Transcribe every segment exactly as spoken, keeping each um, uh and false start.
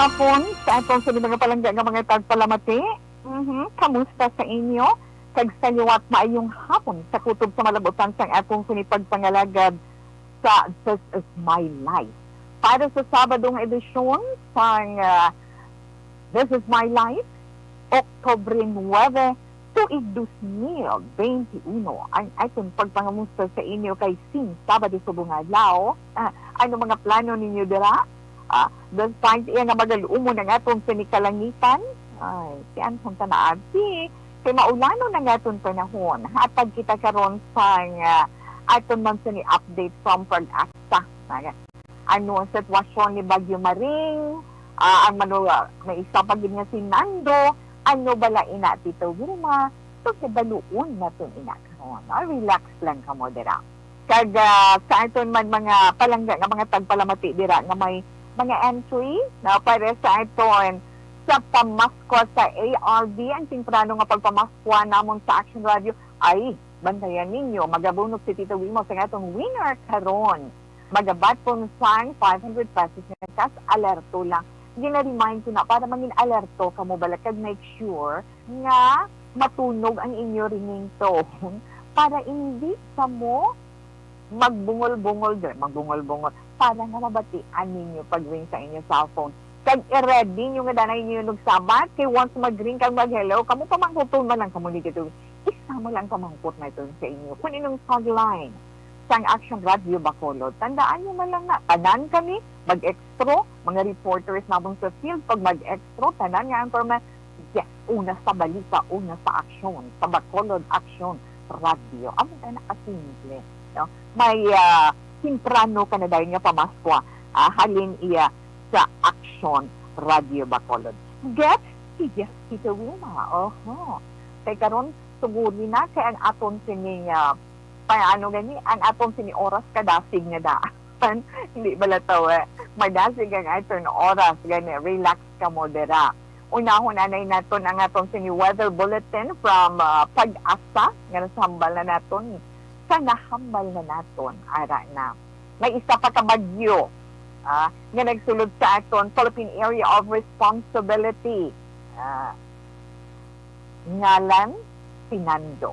Hapon sa aton sa mga palangga nga mga tagpalamati. Mhm. Kamusta sa inyo? Kag sa liwat, maayong hapon sa kutob sa malabutan sang atong sini pagpangalagad sa This Is My Life. Para sa Sabado nga edisyon sang, ah, This Is My Life, Oktubre nuebe, tuig dos mil bente uno. Ang aton pagpangamusta sa inyo kay Sin Sabado subong nga adlaw. Ah, ano mga plano ninyo dira? Ah, despite iya nga magalumon ang aton sini kalangitan, ay, ti anhon ta na abi, kay maulanon ang aton panahon. Hatag kita karon sang, ah, aton man sini update from Pag-asa. Mga, ano ang sitwasyon ni Bagyo Maring? Ah, ang manu-, may isa pa gid nga si Nando. Ano bala ina, Tito Wilma? So, kibaluon naton ina karon. Ah, relax lang kamo dira. Kag, ah, sa aton man mga palangga nga mga tagpalamati dira nga may mga entry na para sa aton sa pamaskwa sa A R V, ang temprano nga pagpamaskwa namon sa Action Radio. Ay, bantayan ninyo, magabunot si Tito Wilma sa aton winner karon. Magabaton sang five hundred pesos nga cash, alerto lang. Gina-remind ko na para mangin alerto kamo bala kag make sure nga matunog ang inyo ringing tone para hindi kamo magbungol-bungol, dre, magbungol-bungol, para nga mabatian ninyo pag-ring sa inyo cellphone. Kag i-ready nyo nga danay ninyo nagsabat, kay once mag-ring kag mag-hello, kamo pamangkuton man lang kamo ni Tito. Isa mo lang pamangkot na ito sa inyo. Kung inong tagline sang Action Radio Bacolod, tandaan nyo man lang na, tanan kami, mag-extro, mga reporters namon sa field, pag mag-extro, tanan nga anchorman, yes, una sa balita, una sa aksyon, sa Bacolod Aksyon Radio. Amo na nakasimple, no? May, ah, temprano ka na dahil nga pamaskwa, ah, halin iya sa Aksyon Radio Bacolod. Get si Yes, Tito Wilma. Oho. Kay karon, suguri na kay ang aton sining, ah, pa-, ano gani, ang aton sini oras kadasig nga daan. Hindi bala taw, eh. Madasig ang aton oras, gani, relax kamo dira. Unahon anay naton ang aton sini weather bulletin from, ah, Pag-asa nga nasambal na naton. Sa nahambal na naton, ara na. May isa pa ka bagyo, ah, nga nagsulod sa aton Philippine Area of Responsibility. Ah, ngalan, si Nando.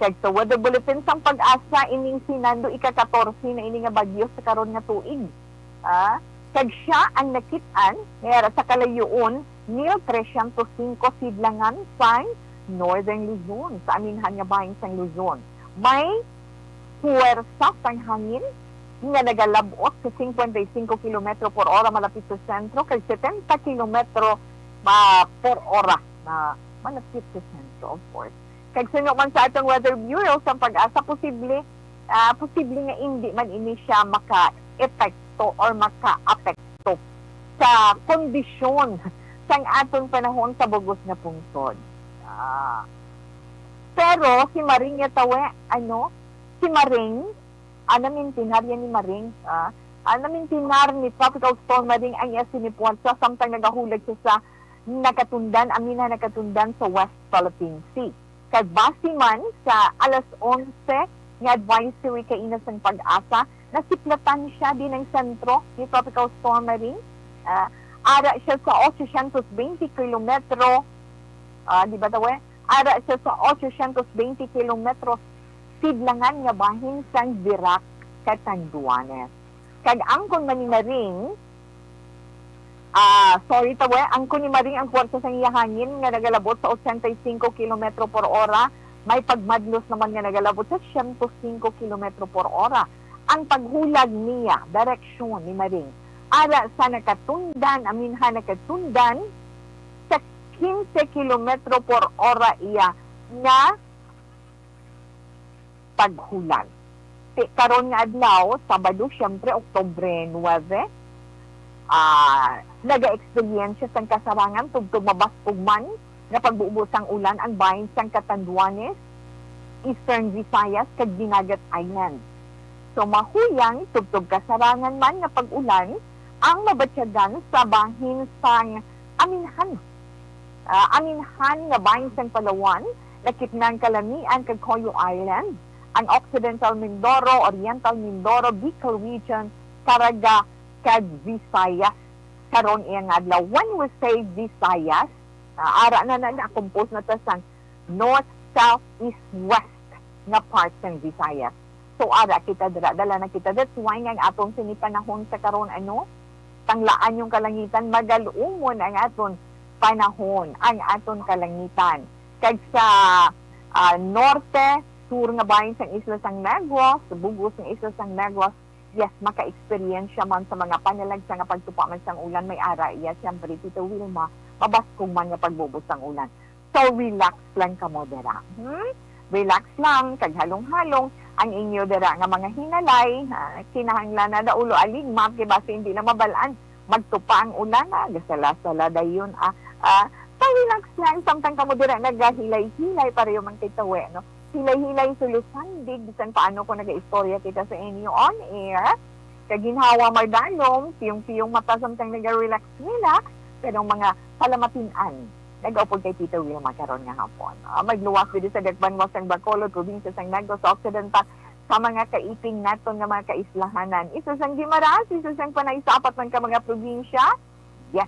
Kag sa weather bulletin sang Pag-asa, ining si Nando ika-katorse na ini nga bagyo sa karon nga tuig. Ah, kag sia ang nakit-an nga yara sa kalayuon, mil tresyentos singko sidlangan sang Northern Luzon, sa aminhan nga bahin sang Luzon. May puwersa sang hangin nga nagalab-ot sa cincuenta y cinco kilometro por hora malapit sa sentro kag setenta kilometro, ah, por hora na malapit sa sentro, of course. Kag suno man sa atong Weather Bureau sang Pag-asa, posible, ah, posible nga indi man ini siya maka-epekto or maka-apekto sa kondisyon sang aton panahon sa bug-os nga pungsod. Ah, pero si Maring yata, we, ano, si Maring, ah, namintinar yan ni Maring, ah, ah, namintinar ni Tropical Storm Maring ang iya sini puwersa samtang nagahulag siya sa nakatundan, aminhan nakatundan sa West Philippine Sea. Kag base man sa alas onse nga advisory kaina sang Pag-asa, nasiplatan siya din ang sentro ni Tropical Storm Maring. Ah, ara siya sa ochocientos veinte kilometro, ah, di ba, tawe? Ara siya sa ochocientos veinte kilometro sidlangan nga bahin sang Virac, Catanduanes. Kag angkon man ni Maring, ah, sorry, tawe, angkon ni Maring ang puwersa sang iya hangin nga nagalabot sa ochenta y cinco kilometro por hora, may pagmadlos naman nga nagalabot sa siyento singko kilometro por hora. Ang paghulag niya, direksyon ni Maring, ara sa nakatundan, aminhan nakatundan, sa quince kilometro por hora iya nga paghulag. Ti-, karon nga adlaw, Sabado, siyempre, Oktubre nuebe, ah, naga-eksperyensya sang kasarangan tubtob mabaskog man nga pagbubo sang ulan ang bahin sang Catanduanes, Eastern Visayas, kag Dinagat Island. So, mahuyang tubtob kasarangan man nga pag-ulan ang mabatyagan sa bahin sang aminhan, ah, aminhan nga bahin sang Palawan, lakip na ang Calamian kag Coyo Island, ang Occidental Mindoro, Oriental Mindoro, Bicol Region, Caraga, kag Visayas. karon iya nga adlaw. When we say Visayas, ah, ara na na, na-compose na ta sang north, south, east, west nga part sang Visayas. So, ara kita dira, dala na kita. That's why nga ang aton sini panahon sa karon, ano, tanglaan yung kalangitan, magal-umon ang aton panahon, ang aton kalangitan. Kag sa, ah, norte, sur nga bahin sang isla sang Negros, sa bug-os nga isla sang Negros, yes, maka-eksperyensya man sa mga panalagsa nga pagtupa man sang ulan, may ara iya, siyempre, Tita Wilma, mabaskog man nga pagbubos sang ulan. So, relax lang kamo dira. Hmm? Relax lang, kag halong-halong ang inyo dira nga mga hinalay, ha? Kinahanglan na daulo aligmat, kay basi hindi na mabalaan. Magtupa ang ulan, ah, gasala-sala dayon, ah. Ah, so, relax lang, samtang kamo dira nagahilay-hilay, pareho man kay Tawe, no? Hilay-hilay, sulusandig, bisan paano ko nagaistorya kita sa inyo on air. Kaginhawa, madalom, piyong-piyong mata, samtang naga-relax-relax, pero mga palamatinan nagaupod kay Tita Wilma karon nga hapon. Ah, magluwas diri sa Dagbanwa sang Bacolod, probinsya sang Negros Occidental, sa mga kaiping naton nga mga kaislahanan. Isa sang Guimaras, isa sang Panay sa apat man ka mga probinsya. Yes,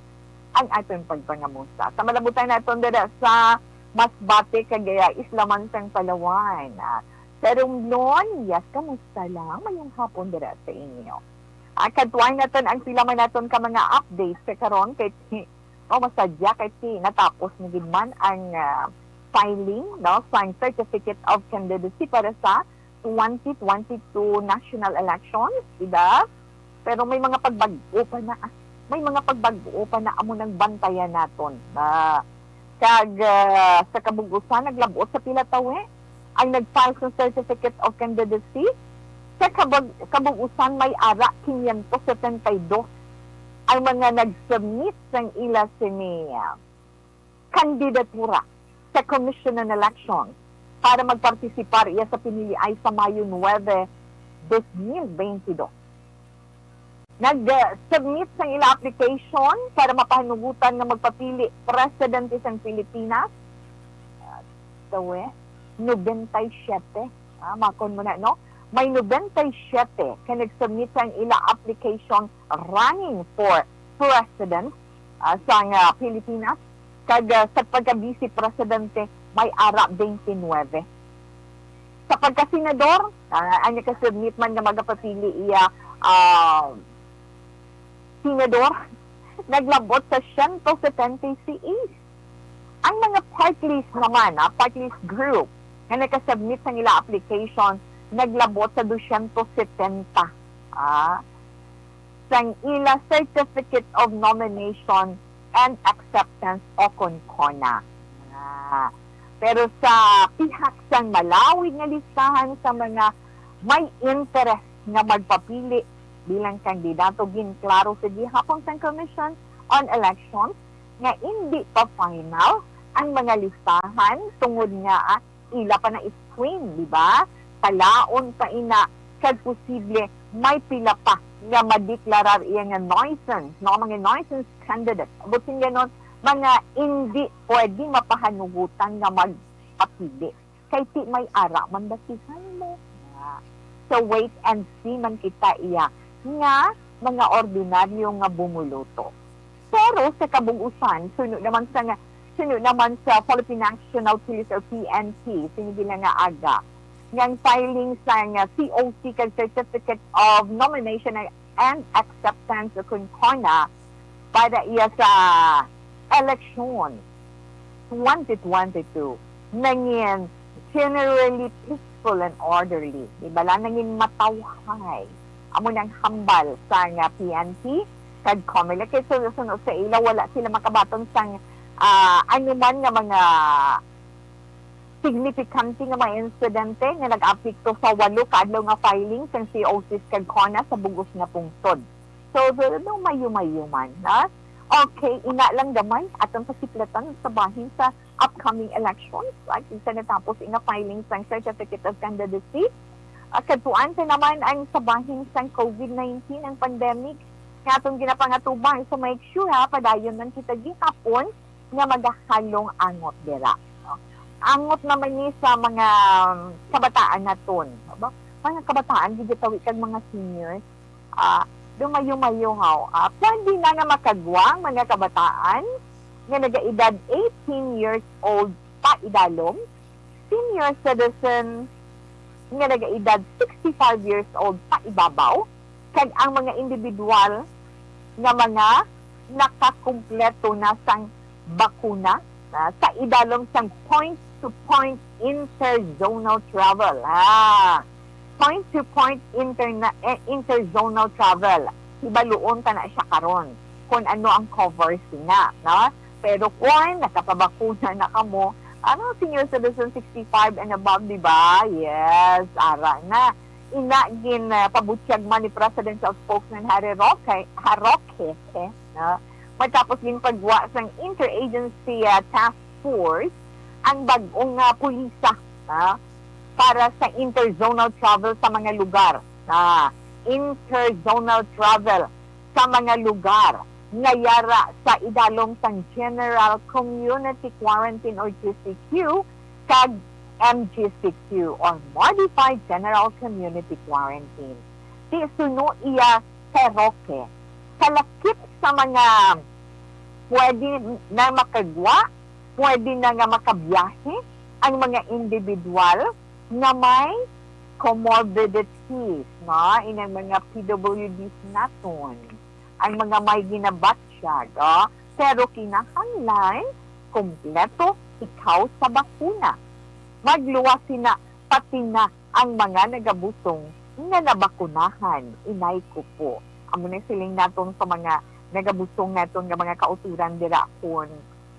ang aton pagpangamusta. Sa malabutan naton dira sa Masbate, kag, ah, isla man sang Palawan. Ah, sa Romblon, yes, kamusta lang? Mayong hapon dira sa inyo. Ah, kadtuan naton ang pila man naton ka mga updates sa karon kay ti-, o masadya kay ti-, natapos na gid man ang, ah, filing, no, sang Certificate of Candidacy para sa twenty twenty-two national elections, di ba? Pero may mga pagbag-o pa na, ah. May mga pagbag-o pa na amo nang bantayan naton. Ah, kag, ah, sa kabug-usan, naglab-ot sa pila, Tawe, ang nag-file sa Certificate of Candidacy. Sa kabag-, kabug-usan, may ara quinientos setenta y dos ang mga nag-submit sang ila sini, ah, kandidatura sa Commission on Elections para magpartisipar iya sa piniliay sa Mayo nuebe, dos mil beintidos. Nag-submit sang ila application para mapahanugutan nga magpapili presidente sang Pilipinas. Ah, Tawe, nobenta y siyete. Ah, makon mo na, no? May nobenta y siyete ka nag-submit sang ila application running for president, ah, sang, ah, Pilipinas. Kag, ah, sa pagka-vice presidente, may ara twenty-nine. Sa pagka-senador, ah, ang naka-submit man nga magapapili iya, ah, senador, naglab-ot sa siyento setenta y seis. Ang mga party list naman, ah, party list group, nga naka-submit sang ila application, naglab-ot sa dosyentos setenta, ah, sang ila Certificate of Nomination and Acceptance, o kon CONA. Ah, pero sa pihak sang malawig nga listahan sa mga may interes nga magpapili bilang kandidato, ginklaro sa gihapon sang Commission on Elections nga indi pa final ang mga listahan tungod nga, ah, ila pa na-screen, di ba? Palaon pa ina, kag posible may pila pa nga madeklarar iya nga nuisance, no? Mga nuisance candidate. Buot silingon, mga indi pwede mapahanugutan nga magpapili. Kay ti may ara man basihan mo. Nga. So, wait and see man kita iya nga mga ordinaryo nga bumuluto. Pero sa kabug-usan, suno naman sa nga, suno naman sa Philippine National Police or P N P, sini gila nga aga, nga ang filing sa nga C O C kag Certificate of Nomination and Acceptance o kon CONA para iya sa eleksyon twenty twenty-two nangin generally peaceful and orderly. Di ba lang, nangin matawhay. Amo nang hambal sa nga P N P kag COMELEC. Kay suno-suno sa ila, wala sila makabaton sang, ah, anuman nga mga signifikante nga mga insidente nga nag-apekto sa walo ka adlaw nga filing sang C O Cs kag CONA sa bug-os nga pungsod. So, pero daw mayumayuman, ha? Okay, ina lang gamay atong pasiplatan sa bahin sa upcoming elections. Like, sa natapos nga filing sang Certificate of Candidacy, ah, kadtuan ta naman ang sa bahin sang COVID nineteen, ang pandemic nga atong ginapangatubang. So, make sure, ha, padayon man kita gihapon nga magahalong angot dira, no? Angot naman ni sa mga, um, kabataan naton, no? Mga kabataan, gid tawi kag mga seniors, ah, Lumayo-mayo haw, ah, pwede na nga makagwa ang mga kabataan nga nagaedad eighteen years old pa idalom, senior citizen nga nagaedad sixty-five years old pa ibabaw, kag ang mga individual nga mga nakakumpleto na sang bakuna, ah, sa idalom sang point-to-point interzonal travel. Ah, point-to-point interna-, eh, interzonal travel. Hibaluon ta na siya karon kung ano ang cover sina, no? Pero kung nakapabakuna na kamo, ano, senior citizen sixty-five and above, di ba? Yes, ara na. Ina gin, ah, pabutyag man ni Presidential Spokesman Harry Roque, Haroque, eh, no? Matapos ginpagwa sang Interagency, ah, Task Force ang bag-ong, ah, pulisa, ah, para sa interzonal travel sa mga lugar. Ah, interzonal travel sa mga lugar nga yara sa idalom sang General Community Quarantine or G C Q kag M G C Q or Modified General Community Quarantine. Di suno iya kay Roque, kalakip sa mga pwede na makagwa, pwede na nga makabiyahe ang mga individual nga may comorbidities, no? Inang mga P W Ds naton, ang mga may ginabatyag, oh, pero kinahanglan kompleto ikaw sa bakuna. Magluwas sina pati na ang mga nagabusong nga nabakunahan, inay ko po. Amo na siling naton sa mga nagabusong naton nga mga kauturan dira, kun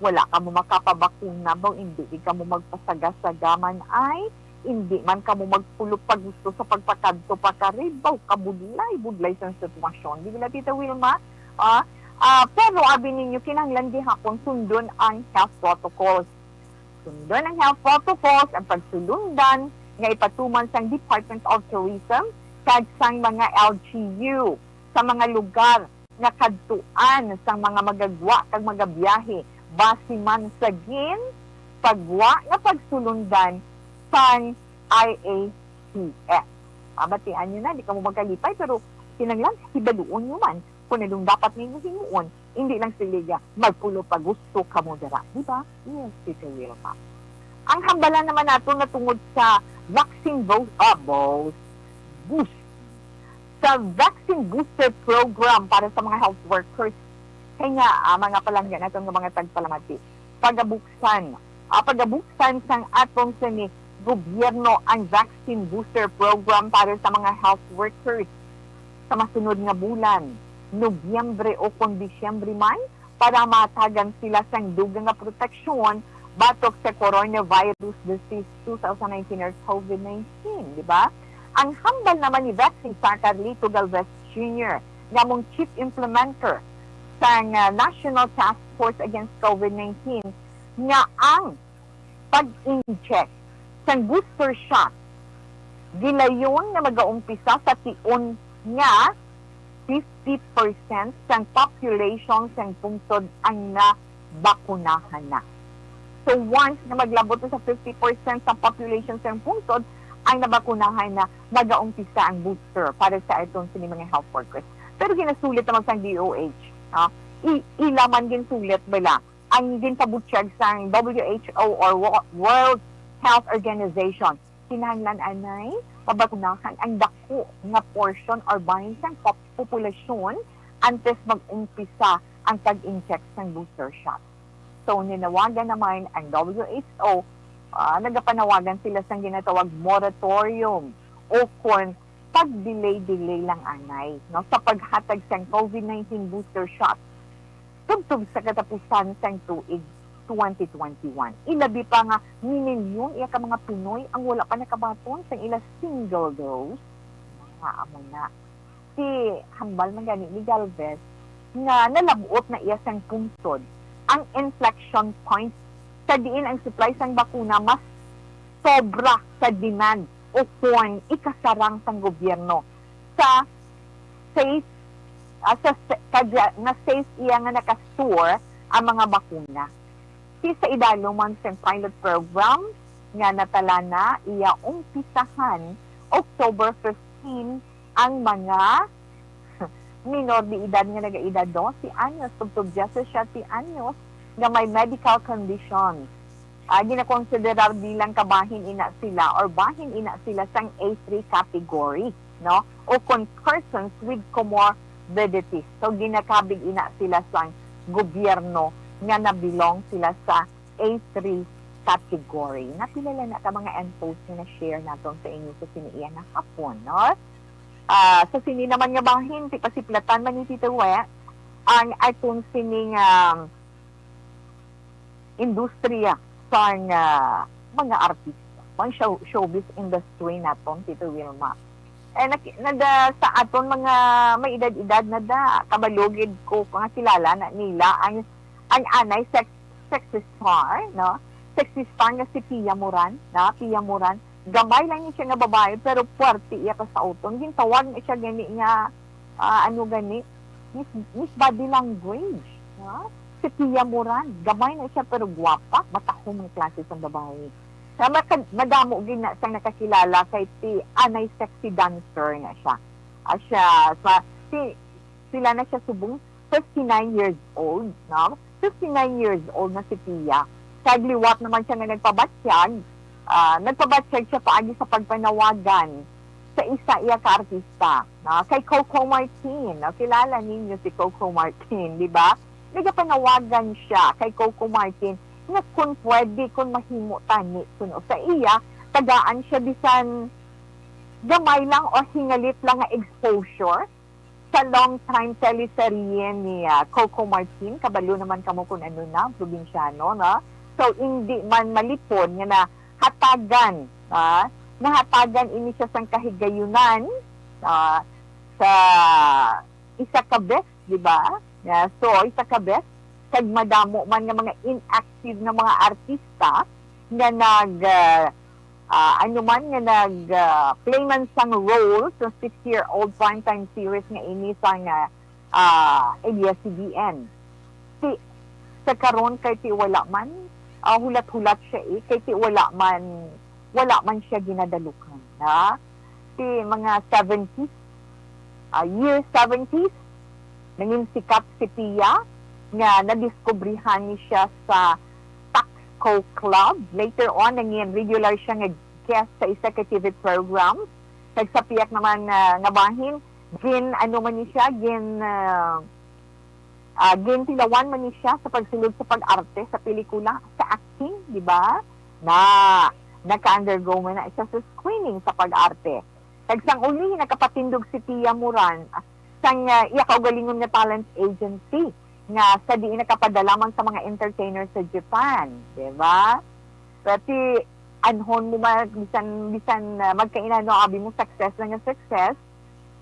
wala kamo makapabakuna, baw indi gid kamo magpasaga-saga man ay, indi man kamo magpulop pa gusto sa pagpakadto pakari, baw kabudlay-budlay sang sitwasyon. Di ba, Tita Wilma? Ah, ah, pero abi ninyo, kinahanglan gihapon sundon ang health protocols. Sundon ang health protocols, ang pagsulundan nga ipatuman sang Department of Tourism kag sang mga L G U sa mga lugar nga kadtuan sang mga magagwa kag magabiyahe basi man sa ginpagwa nga pagsulundan sang I A T F. Mabatian nyo na, di kamo magkalipay, pero kinahanglan hibaluon nyo man kung anong dapat ninyo himuon. Hindi lang sila magpulo pa gusto kamo dira, di ba? Yes, Tita Wilma. Ang hambala naman nato na tungod sa vaccine bo-, ah, boost, boost, sa vaccine booster program para sa mga health workers. Kay nga, ah, mga palangga nato nga mga tagpalamati, pagabuksan, ah, pagabuksan sang aton sini gobyerno ang vaccine booster program para sa mga health workers sa masunod nga bulan, Nobyembre o kon Disyembre man, para matagan sila sang dugang nga proteksyon batok sa coronavirus disease two thousand nineteen or COVID nineteen, di ba? Ang hambal naman ni Vaccine Star Carlito Galvez Junior, nga mong chief implementer sang, ah, National Task Force Against COVID nineteen, nga ang pag-inject sang booster shot gilayon nga magaumpisa sa tion nga fifty percent sang population sang pungsod ang nabakunahan na. So, once nga maglabot na sa fifty percent sang population sang pungsod ang nabakunahan na, magaumpisa ang booster para sa aton sini mga health workers. Pero ginasulit naman sang D O H, no? I-, ila man ginsulit bala ang ginpabutyag sang W H O or Wo-, World Health Organization. Kinahanglan anay mabakunahan ang dako nga portion or bahin sang pop-, populasyon antes mag-umpisa ang pag-inject sang booster shot. So, ninawagan naman ang W H O, ah, nagapanawagan sila sang ginatawag moratorium o kon pag-delay-delay lang anay, no, sa paghatag sang COVID nineteen booster shot tubtob sa katapusan sang tuig twenty twenty-one. Ilabi pa nga minilyon iya ka mga Pinoy ang wala pa nakabaton sang ila single dose. Mga amo na. Si hambal man gani ni Galvez nga nalab-ot na iya sang pungsod ang inflection point sa diin ang supply sang bakuna mas sobra sa demand o kon ikasarang sang gobyerno sa safe, ah, sa sa-, kag-, nga safe iya nga naka-store ang mga bakuna. Si sa idalom man sang pilot program nga natala na iya umpisahan October fifteen ang mga minor de edad nga nagaedad dose anyos tubtob diyasisiete anyos nga may medical condition. Ah, ginakonsiderar bilang kabahin ina sila or bahin ina sila sang A three category, no? O kon persons with comorbidities. So, ginakabig ina sila sang gobyerno nga nabilong sila sa A three category. Napila lang na ka mga infos nga na-share naton sa inyo sa sini iya nga hapon, no? Ah, sa sini naman nga bahin, ti pasiplatan man ni Tito We, ang aton sining, um, industriya sang, ah, mga artista, ang show, showbiz industry naton, Tito Wilma. Eh, naki-, nada, sa aton mga may edad-edad na da, kabalugid ko nga kilala na nila ang, ang anay sex, sexy star, no? Sexy star nga si Pia Moran, na Pia Moran. Gamay lang ni siya nga babae, pero puwerte iya ka sa uton. Gintawag na siya gani nga, ah, ano gani, Miss, Miss Body Language, ha? Si Pia Moran, gamay na siya pero gwapa, matahom nga klase sang babae. Sa maka-, madamo gid na sang nakakilala kay ti anay sexy dancer na siya. Ah, siya, sa, si, sila na siya subong fifty-nine years old, no? Fifty-nine years old na si Pia. Kag liwat naman siya nga nagpabatyag, ah, nagpabatyag siya paagi sa pagpanawagan sa isa iya ka artista, no? Kay Coco Martin, no? Kilala ninyo si Coco Martin, di ba? Nagapanawagan siya kay Coco Martin nga kung pwede, kung mahimo tani, kuno sa iya, tagaan siya bisan gamay lang o hingalit lang nga exposure sa long time teleserye ni, ah, Coco Martin. Kabalo naman kamo kung ano na ang probinsyano, no? So, hindi man malipod nga nahatagan, ah, nahatagan ini siya sang kahigayunan, ah, sa isa ka best, di ba? Yeah, so, isa ka best, kag madamo man nga mga inactive nga mga artista nga nag, ah, ah, ano man nga nag, ah, play man sang role sa six-year-old primetime series nga ini sang, ah, ah, A B S C B N. Ti, sa karon kay ti wala man, ah, hulat-hulat siya, eh, kay ti wala man, wala man siya ginadalukan, ha? Ti mga seventies, ah, year seventies, nangin sikat si Pia nga nadiskubrihan ni siya sa Taxco Club. Later on, nangin regular siya nga guest sa isa ka T V program. Kag sa piyak naman, ah, nga bahin, gin, ano man ni siya, gin, ah, ah, gintilawan man ni siya sa pagsulod sa pag-arte sa pelikula, sa acting, di ba? Na, naka-undergo man na siya sa screening sa pag-arte. Kag sang uli, nakapatindog si Pia Moran, ah, sang, ah, iya kaugalingon nga talent agency nga sa diin nakapadala man sa mga entertainer sa Japan, di ba? Pati anhon mo man, bisan, bisan, ah, magkainano abi mo success na nga success,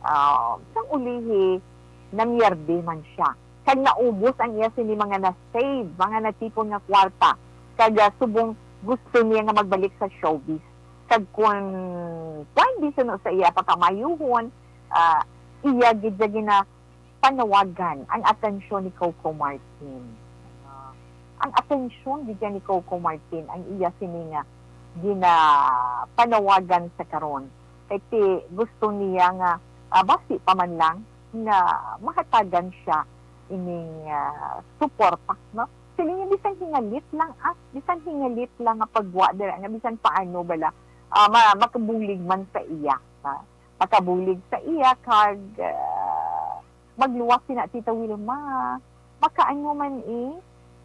ah, sang ulihi, namiyerde man siya. Kag naubos ang iya sini mga na-save, mga natipon nga kwarta. Kag, ah, subong gusto niya nga magbalik sa showbiz. Kag kun pwede suno sa iya pagkamayuhon, ah, iya gid siya gina-, panawagan ang atensyon ni Coco Martin. Ah, ang atensyon gid ni Coco Martin ang iya sini nga ginapanawagan sa karon. Kay ti gusto niya nga, ah, basi pa man lang nga mahatagan siya ining, ah, suporta, no? Siling niya, bisan hingalit lang, ah, bisan hingalit lang nga pagwa dira, nga bisan paano bala, ah, ma-, makabulig man sa iya, ha? Makabulig sa iya kag, ah, magluwas sina Tita Wilma. Makaano man, eh,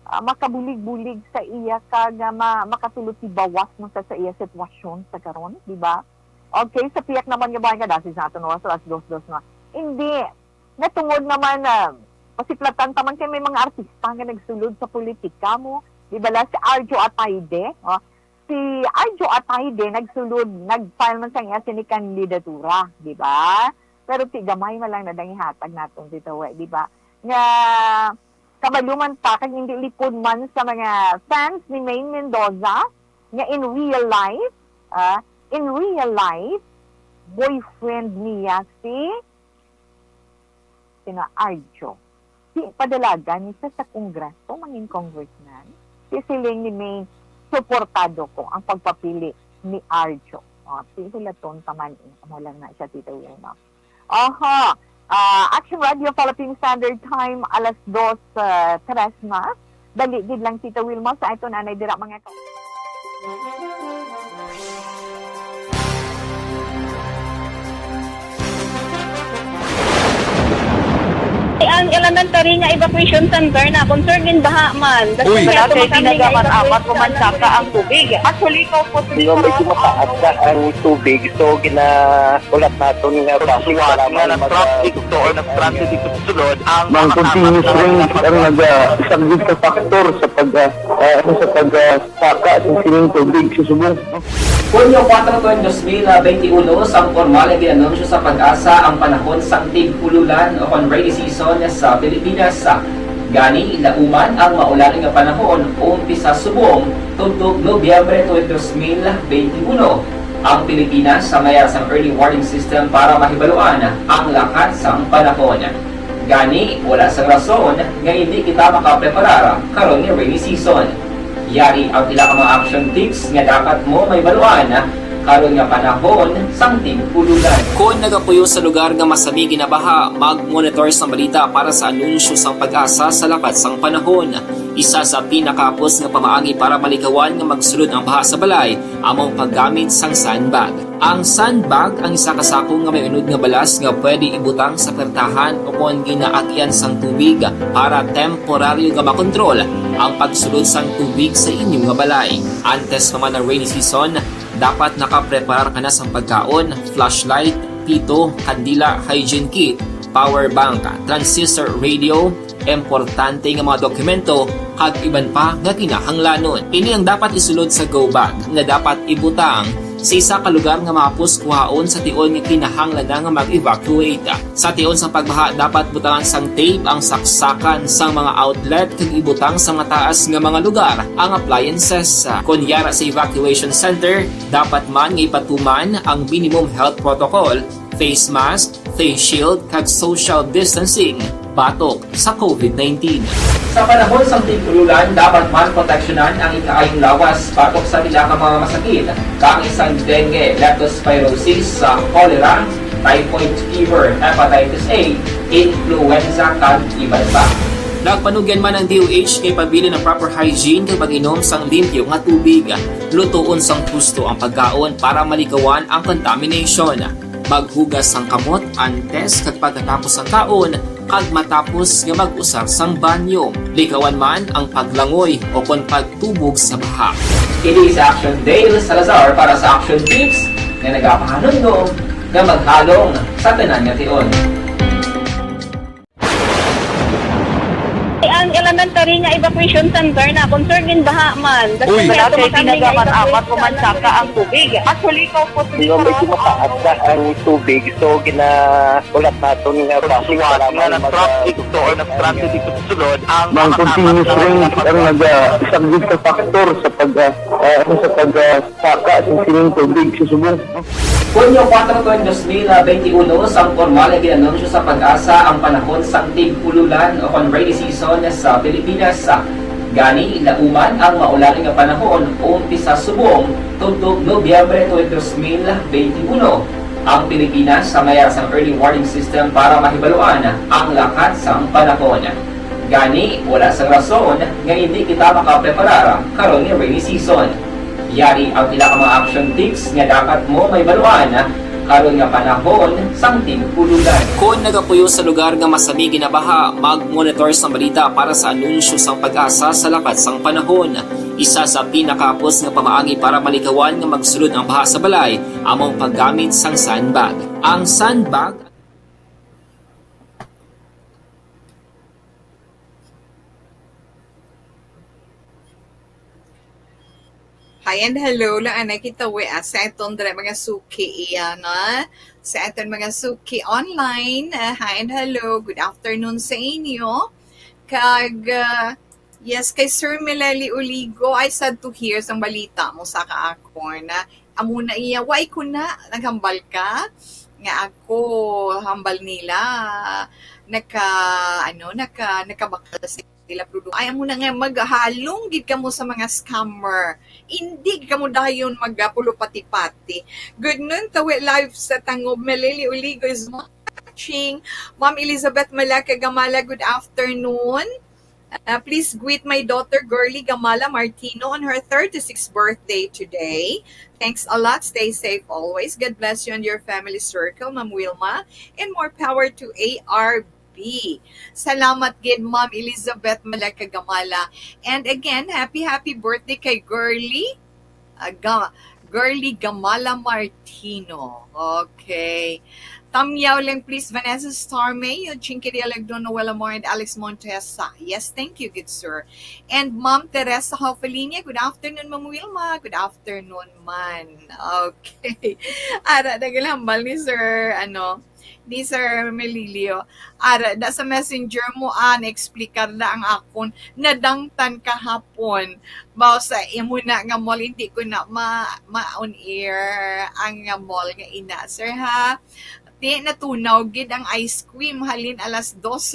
ah, makabulig-bulig sa iya kag, ah, ma-, makatulod tibawas man sa, sa iya sitwasyon sa karon, di ba? Okay, sa piyak naman nga bahin, kadasig sa aton oras, alas dos, dos na. Hindi. Natungod naman, ah, pasiplatan ta man kay may mga artista nga nagsulod sa politika mo. Di ba la si Arjo Ataide? Oh, si Arjo Ataide nagsulod, nag-file man sang iya sini kandidatura, di ba? Pero ti gamay man lang na dang ihatag naton dito, eh, di ba? Nga kabalo man ta, kag hindi lipod man sa mga fans ni Maine Mendoza, nga in real life, ah, in real life, boyfriend niya si, sino, Arjo. Si padalagan ni siya sa Kongreso, mangin congressman. Si siling ni Maine, suportado ko ang pagpapili ni Arjo. Oh, si hulaton pa man, eh. Amo lang na siya, Tito Wilma. Aha. Ah, Action Radio Philippine Standard Time, alas dos, ah, tres na. Dali gid lang, Tita Wilma, sa aton anay dira, mga ka- Ang elementary nga evacuation center na concerned in baha man. Uy! Wala kay tinagaman amat ko man saka ang tubig. Actually, ikaw po, Di ba, medyo mataas na ang tubig, so gina- Ulat naton nga Pero suwat nga na traffic to or na-stranded dito sa sulod ang Ang mga continuous kasama rain sa ang mga nagasaglit sa factor sa pag, ah, ah, ano, sa pag, ah, saka sa sining tubig sa subong. Hunyo kuwatro tuig dos mil benti uno, sang pormal nga gin-anunsyo sa PAGASA ang panahon sang tig-ululan o kon rainy season sa Pilipinas. Gani, lauman ang maulan nga panahon, umpisa subong tubtob Nobyembre tuig dos mil benti uno. Ang Pilipinas sa mayar sang early warning system para mahibaluan ang lakat sang panahon. Gani, wala sang rason nga indi kita makapreparar karon nga rainy season. Yari ang pila ka mga action tips nga dapat mo mahibaluan karon nga panahon sang tig-ululan. Kon nagapuyo sa lugar nga masami ginabaha, mag-monitor sang balita para sa anunsyo sang PAGASA sa lakat sang panahon. Isa sa pinakahapos nga pamaagi para malikawan nga magsulod ang baha sa balay amo ang paggamit sang sandbag. Ang sandbag ang isa ka sako nga may unod nga balas nga pwede ibutang sa pertahan o kon ginaagian sang tubig para temporaryo nga makontrol ang pagsulod sang tubig sa inyo nga balay. Antes pa man ang rainy season, dapat nakapreparar ka na sang pagkaon, flashlight, pito, kandila, hygiene kit, power bank, transistor radio, importante nga mga dokumento, kag iban pa nga kinahanglanon. Ini ang dapat isulod sa go bag nga dapat ibutang sa isa ka lugar nga mahapos kuhaon sa tion nga kinahanglan na nga mag-evacuate. Sa tion sa pagbaha, dapat butangan sang tape ang saksakan sang mga outlet kag ibutang sa mataas nga mga lugar ang appliances. Kon yara sa evacuation center, dapat man nga ipatuman ang minimum health protocol, face mask, face shield, kag social distancing batok sa COVID nineteen. Sa panahon sang tig-ululan, dapat man proteksyonan ang ikaayong lawas batok sa pila ka mga masakit, kaangay sang dengue, leptospirosis, sa cholera, typhoid fever, hepatitis A, influenza, kag iban pa. Nagpanugyan man ang D O H nga ipabilin ang proper hygiene kag pag-inom sang limpyo nga tubig. Lutoon sang husto ang pagkaon para malikawan ang contamination. Maghugas sang kamot antes kag pagkatapos sang kaon, kag matapos nga mag-usar sang banyo. Likawan man ang paglangoy o kon pagtubog sa baha. Kini si Action Dale Salazar para sa Action Tips nga nagapahanumdom nga maghalong sa tanan nga tion. Ang elementary nga evacuation center na concerned in baha man. Uy! Wala kay tinagaman amat ko man saka ang tubig. Actually, ikaw po, Di ba, medyo mataas na ang tubig, so gina- Ulat naton nga Pero traffic suwat para nga may na mag- traffic to or na-stranded dito sa sulod ang Ang mga continuous kasama rain sa ang mga nagasaglit sa factor sa pag, ah, ah, ano, sa pag, ah, saka sa sining tubig sa subong. Hunyo kuwatro tuig dos mil benti uno, sang pormal nga gin-anunsyo sa PAGASA ang panahon sang tig-ululan o kon rainy season sa Pilipinas. Gani, lauman ang maulan nga panahon, umpisa subong tubtob Nobyembre tuig dos mil benti uno. Ang Pilipinas sa mayar sang early warning system para mahibaluan ang lakat sang panahon. Gani, wala sang rason nga indi kita makapreparar karon nga rainy season. Yari ang pila ka mga action tips nga dapat mo mahibaluan karon nga panahon sang tig-ululan. Kon nagapuyo sa lugar nga masami ginabaha, mag-monitor sang balita para sa anunsyo sang PAGASA sa lakat sang panahon. Isa sa pinakahapos nga pamaagi para malikawan nga magsulod ang baha sa balay amo ang paggamit sang sandbag. Ang sandbag Hi and hello lang anay kita we, ah, sa aton dira mga suki, iya na sa aton mga suki online. Ah, hi and hello, good afternoon sa inyo. Kag, ah, yes, kay Sir Mileli Uligo, I sad to hear sang balita mo sa kaakon na amo na iya, why ko na naghambal ka nga ako hambal nila naka ano naka nakabakal sa sila produkto. Ay, amo na nga, maghalong gid kamo sa mga scammer. Hindi gid kamo dayon magapulupati-pati. Good noon, tawi live sa Tangob, Melili Uligo is mo. watching. Ma'am Elizabeth Malaca Gamala, good afternoon. Uh, please greet my daughter, Girly Gamala Martino, on her thirty-sixth birthday today. Thanks a lot. Stay safe always. God bless you and your family circle, Ma'am Wilma. And more power to A R B. Salamat gid, Ma'am Elizabeth Malaca Gamala. And again, happy, happy birthday kay Girly. Ah, Ga-, Girly Gamala Martino. Okay. Tamyaw lang, please, Vanessa Starmay, Eugene Kirialag, Don Noel Amor, and Alex Montesa. Yes, thank you, good sir. And Ma'am Teresa Hofalinia, good afternoon, Ma'am Wilma. Good afternoon man. Okay. Ara, nagalambal ni Sir, ano, ni Sir Melilio. Ara, da sa messenger mo, ah, na-explicar na ang akon. Nadangtan kahapon. Baw sa imo na nga mall, hindi ko na ma, ma-on air ang nga mall nga ina, sir, ha? Ti, natunaw gid ang ice cream halin alas dos.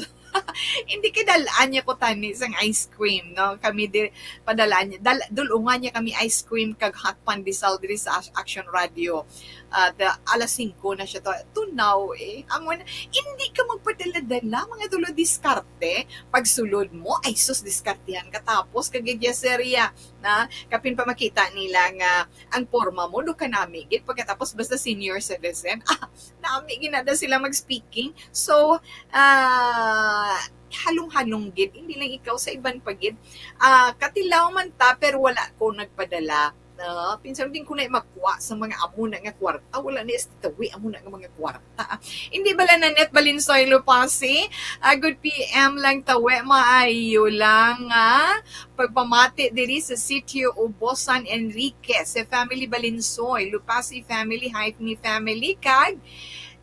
Hindi kay dal-an niya ko tani sang ice cream, no? Kami di, padalaan niya, dal-, dulungan niya kami ice cream kag hot pandesal diri sa Ac-, Action Radio. At, uh, alas singko na siya to. Tunaw, eh. Ang wala, hindi ka magpadala-dala, mga tulo diskarte. Pagsulod mo, ay sus, diskartehan ka. Tapos, kagidya serya, na kapin pa makita nila nga ang porma mo, do kanami gid. Pagkatapos, basta senior citizen, ah, nami ginada sila mag-speaking. So, ah, halong-halong gid. Hindi lang ikaw, sa iban pa gid. Ah, katilaw man ta, pero wala ko nagpadala. Ah, pinsan din ko na magkuha sa mga amo na nga kwarta. Wala na istitawi amo na nga mga kwarta. Ah, hindi bala Nanette Balinsoy Lupasi? Ah, good P M lang, tawe, maayo lang, ah. Pagpamati diri sa sitio Ubosan, Enrique, sa family Balinsoy, Lupasi family, Hypni family, kag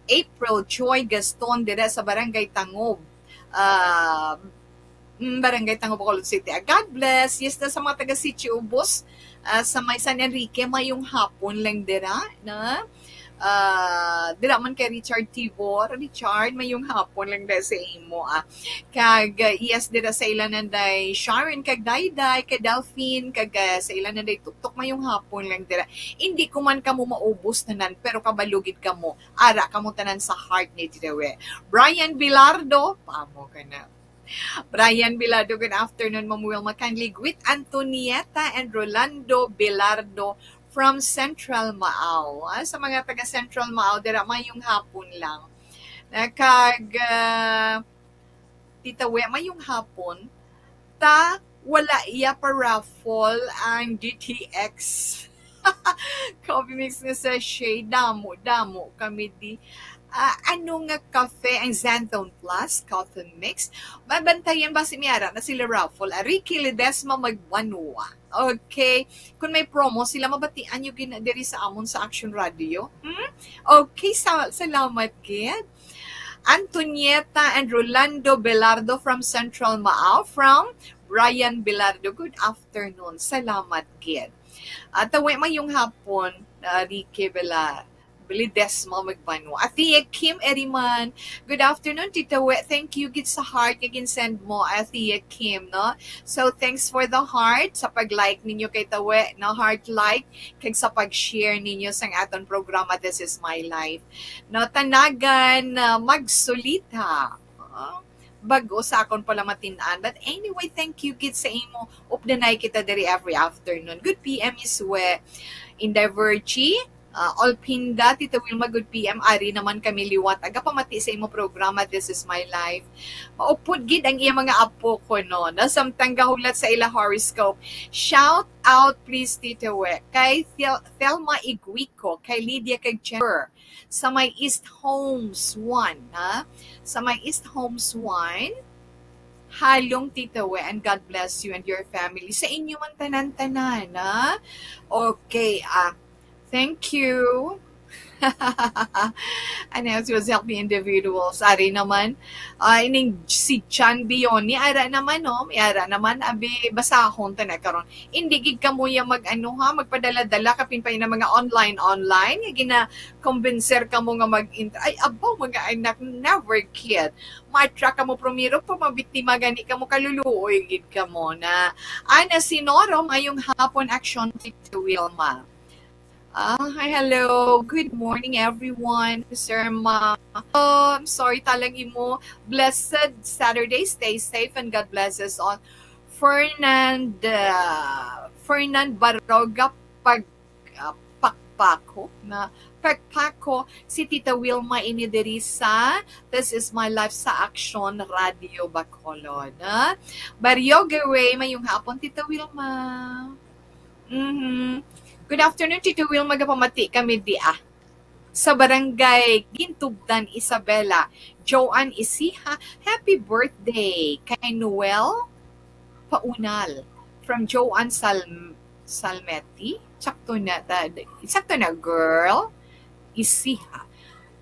April Joy Gaston dira sa Barangay Tangob. Ah, mm, Barangay Tangob, Bacolod City. Ah, God bless. Yes, na sa mga taga Sitio Ubos, ah, sa may San Enrique, mayong hapon lang dira, na? Ah, dira man kay Richard Tibor. Richard, mayong hapon lang dira sa imo, ah. Kag, ah, yes, dira sa ila nanday Sharon, kag Dayday, kag Delphine, kag, ah, sa ila nanday Tuktok, mayong hapon lang dira. Hindi ko man kamo maubos tanan, pero kabalo gid kamo, ara kamo tanan sa heart ni Dinawe. Brian Bilardo, pamo ka na. Brian Bilardo, good afternoon, Ma'am Wilma. Kindly greet Antonieta and Rolando Bilardo from Central Maaw. Ah, sa mga taga Central Maaw, dira, mayong hapon lang. Na kag, ah, Tita We, mayong hapon. Ta, wala iya pa raffle ang D T X. Coffee mix nga sachet, damo, damo kami di. Ah, ano nga kafe ang Xanthone Plus Coffee Mix? Mabantayan ba si Miara na sila raffle? Ah, Ricky Ledesma Magbanwa. Okay. Kung may promo sila, mabatian nyo gina diri sa amon sa Action Radio. Hmm? Okay, sa, salamat gid. Antonieta and Rolando Belardo from Central Maaw, from Brian Belardo. Good afternoon. Salamat gid. At tawi mayong hapon, ah, Ricky Bela-, Ledesma Magbanwa. Athea Kim Eriman. Good afternoon, Tita We. Thank you gid sa heart nga ginsend mo, Athea Kim, no? So, thanks for the heart sa pag-like ninyo kay Tawe, no? Heart like, kag sa pag-share ninyo sang aton programa, This Is My Life. No, tanagan, ah, magsulita. Ah, bag-o sa akon pala matin-an. But anyway, thank you gid sa imo. Updanay kita diri every afternoon. Good P M, Iswe. Inday Virgie, ah, Olpinda, Tita Wilma, good P M. Ari naman kami liwat. Agapamati sa imo programa, This Is My Life. Maupod gid ang iya mga apo ko, no? Nasamtang gahulat sa ila horoscope. Shout out, please, Tita We. Kay Thel-, Thelma Iguico, kay Lydia, kay Jennifer. Sa may East Homes one, ha? Sa may East Homes one, halong Tita We, and God bless you and your family. Sa inyo man tanan-tanan, ha? Okay, ah, thank you. And as was helping individuals, ari naman, ah, ining si Chan Bioni, ara naman, no? May ara naman, abi, basahon ta na karon. Hindi gid kamo ya mag-ano, ha, magpadala-dala kapin pa ina mga online, online, nga gina-convincer kamo nga mag-, ay, abaw, mga anak, never kid. Ma-attract kamo primero, pa mabiktima gani kamo, kaluluoy gid kamo na. Ana Sinoro, mayong hapon, Action, Tita Wilma. Ah, hi, hello. Good morning, everyone. Sir Ma. Oh, I'm sorry, talang imo. Blessed Saturday. Stay safe and God bless us all. Fernand, uh, Fernand Baroga Pag, uh, Pakpako na Pakpako, si Tita Wilma ini diri sa This Is My Life sa Action Radio Bacolod. Ah, Barrio Gaway, mayong hapon, Tita Wilma. Mhm. Good afternoon, Tito Will. Magapamati kami di ah. Sa barangay Gintubtan, Isabela. Joanne Isiha, happy birthday kay Noel Paunal. From Joanne Sal Salmeti. Sakto na, ta- sakto na, girl. Isiha.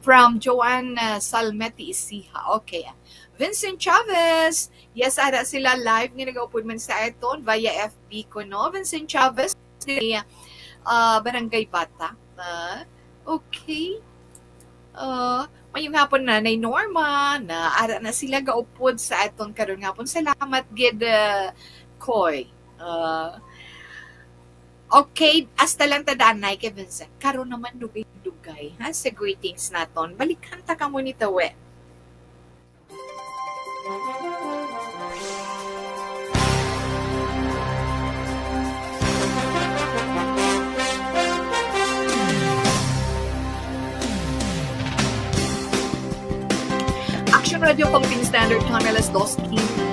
From Joanne, uh, Salmeti Isiha. Okay. Vincent Chavez. Yes, ara sila live nga nagaupod man sa aton via F B ko, no? Vincent Chavez, diri, ah, Barangay Bata. Ah, okay. Ah, mayong hapon, Nanay Norma, na ara na sila gaupod sa aton karon nga hapon. Salamat gid, ah, Koy. Ah, okay, hasta lang ta danay kay Vincent. Karon naman dugay-dugay, ha, sa greetings naton. Balikan ta kamo ni Tawe. Action Radio Philippine Standard Time, alas dos quince.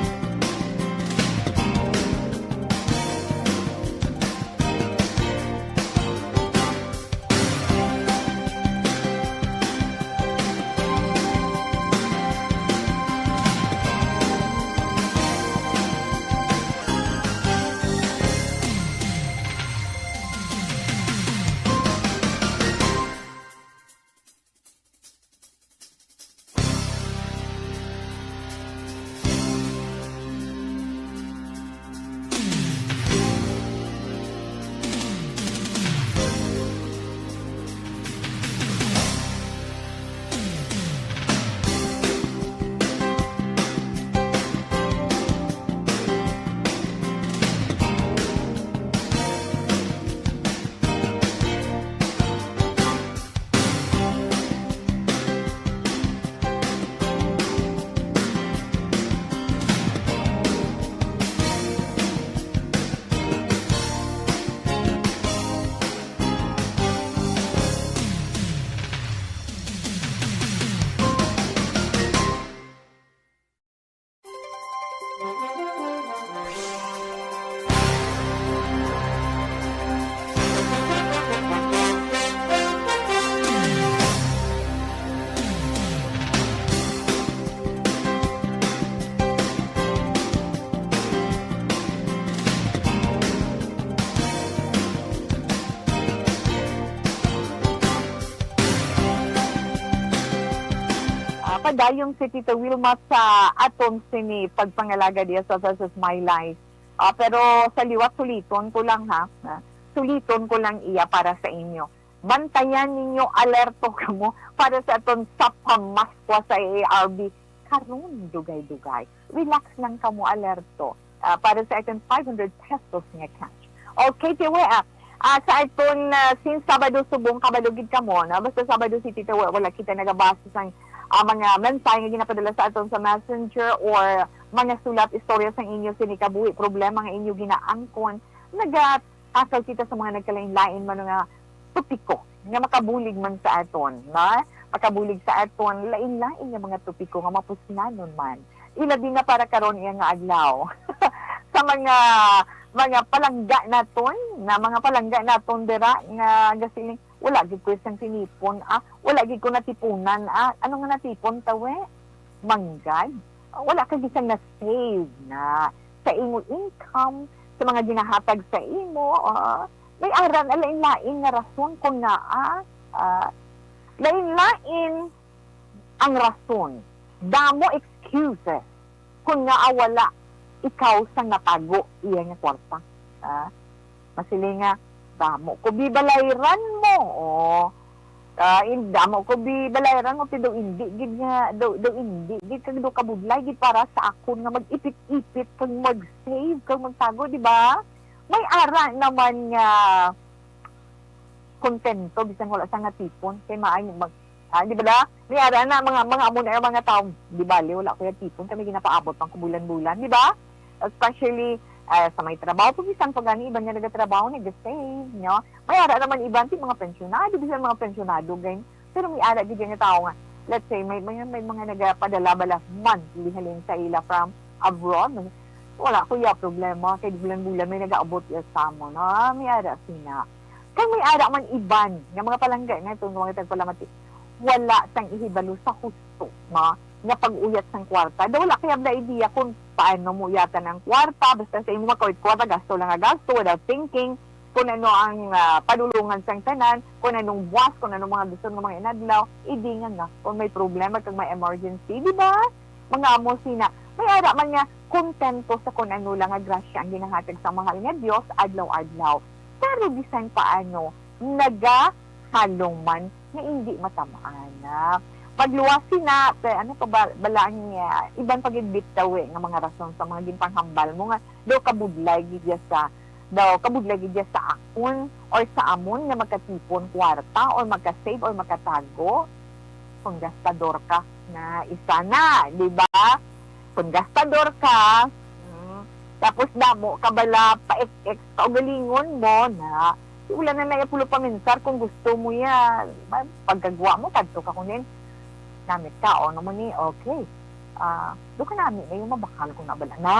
Ah, padayon si Tita Wilma sa aton sini pagpangalaga diya sa This Is My Life. Ah, pero sa liwat, suliton ko lang, ha. Ah, suliton ko lang iya para sa inyo. Bantayan ninyo, alerto kamo para sa aton sa pamaskwa sa A R B. Karon, dugay-dugay. Relax lang kamo, alerto. Ah, para sa aton five hundred pesos nga cash. Okay, Tiwe, ah. Ah, sa aton, ah, since Sabado subong, kabalo gid kamo, no? Basta Sabado City, Tiwe, wala kita nagabasa sang, ah, mga mensahe nga ginapadala sa aton sa Messenger or mga sulat, istorya sang inyo sini kabuhi, problema nga inyo ginaangkon. Nagatakaw kita sa mga nagkalain-lain man nga topiko nga makabulig man sa aton, no? Makabulig sa aton, lain-lain nga mga topiko nga mapusnanon man. Ilabi na para karon iya nga adlaw. Sa mga, mga palangga naton, na mga palangga naton dira nga gasiling, "Wala gid ko sang tinipon, ah. Wala gid ko natipunan, ah." Ano nga natipon, Tawe? Manggad? Wala ka gid sang na-save na sa imo income, sa mga ginahatag sa imo, ah. May ara na lain-lain nga rason kon ngaa, ah, lain-lain ang rason. Damo excuses kon ngaa wala ikaw sang natago iya nga kwarta. Ah, masiling nga, "Damo ko bi balayran mo." Oh. Ah, in, damo ko bi balayran mo, pero daw indi gid nga, daw, daw indi gid kag daw kabudlay gid para sa akon nga mag-ipit-ipit kag mag-save kag magtago, di ba? May ara naman nga kontento bisan wala sa natipon. Kay maay mag-, ah, di ba da? May ara na mga, mga amo na yung mga tao, "Di bali, wala ko yung tipon, kami ginapaabot pang bulan-bulan," di ba? Especially, ah, sa may trabaho, kung bisan pa gani, iban nga nagatrabaho, nag-save, no? May ara naman iban, ti mga pensyonado, bisan mga pensyonado, gani. Pero may ara gid nga tao nga, let's say, may, may, may mga nagapadala bala monthly halin sa ila from abroad. Wala ko ya problema, kay bulan-bulan may nagaabot ya sa amo, no? Ah, may ara sina. Kay may ara man iban nga mga palangga naton, nga mga tagpalamati, wala sang ihibalo sa husto, no, nga pag-uyat sang kwarta. Daw wala kaya bala idea kung paano mo uyatan ang kwarta, basta sa imo makawit kwarta, gasto lang nga gasto, without thinking kung ano ang, ah, padulungan sang tanan, kung anong buwas, kung anong mga gusto nga mga inadlaw, idi nga nga, kung may problema kag may emergency, di ba? Mga amo sina, may ara man nga kontento sa kung ano lang nga grasya ang ginahatag sa mahal nga Dios adlaw-adlaw. Pero bisan paano, nagahalong man nga indi matam-an na. Pagluwas sina, pe-, ano pa ba, bala ang, ah, iban pa gid bitaw, eh, nga mga rason sa mga ginpanghambal mo nga daw kabudlay gid ya sa, daw kabudlay gid ya sa akon or sa amon nga magkatipon kwarta or magka-save or magkatago. Kung gastador ka, na isa na, di ba? Kung gastador ka, mm, tapos damo ka bala pa-ex-ex kaugalingon mo na, wala na na pulo paminsar kung gusto mo ya. Ba, pagkagwa mo, kadto ka kunin. Namit ka, o, naman ni, okay. Ah, do ka nami na yung mabakal ko na bala. Na,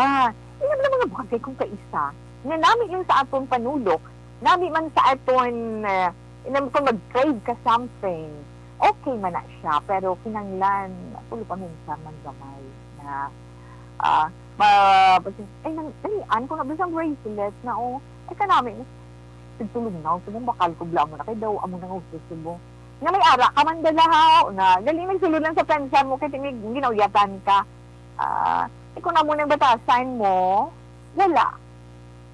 hindi na mga bagay kung kaisa. Nga nami yung sa aton panulok, nami man sa aton, eh, inam ko mag-crave ka something. Okay man na siya, pero kinanglan, pulo paminsar man gamay na, ah, ma-, ay, nang, nalian ko na ba siyang bracelet na, oh, ay, kanami, tigtulog na, subong bakal ko bala mo na, kay daw, amo na nga gusto mo. Nga may ara ka man dala, ha, na, gali, may sulod lang sa pensar mo, kay tingig, ginauyatan ka. Ah, ikaw na mo nang batasan mo, wala.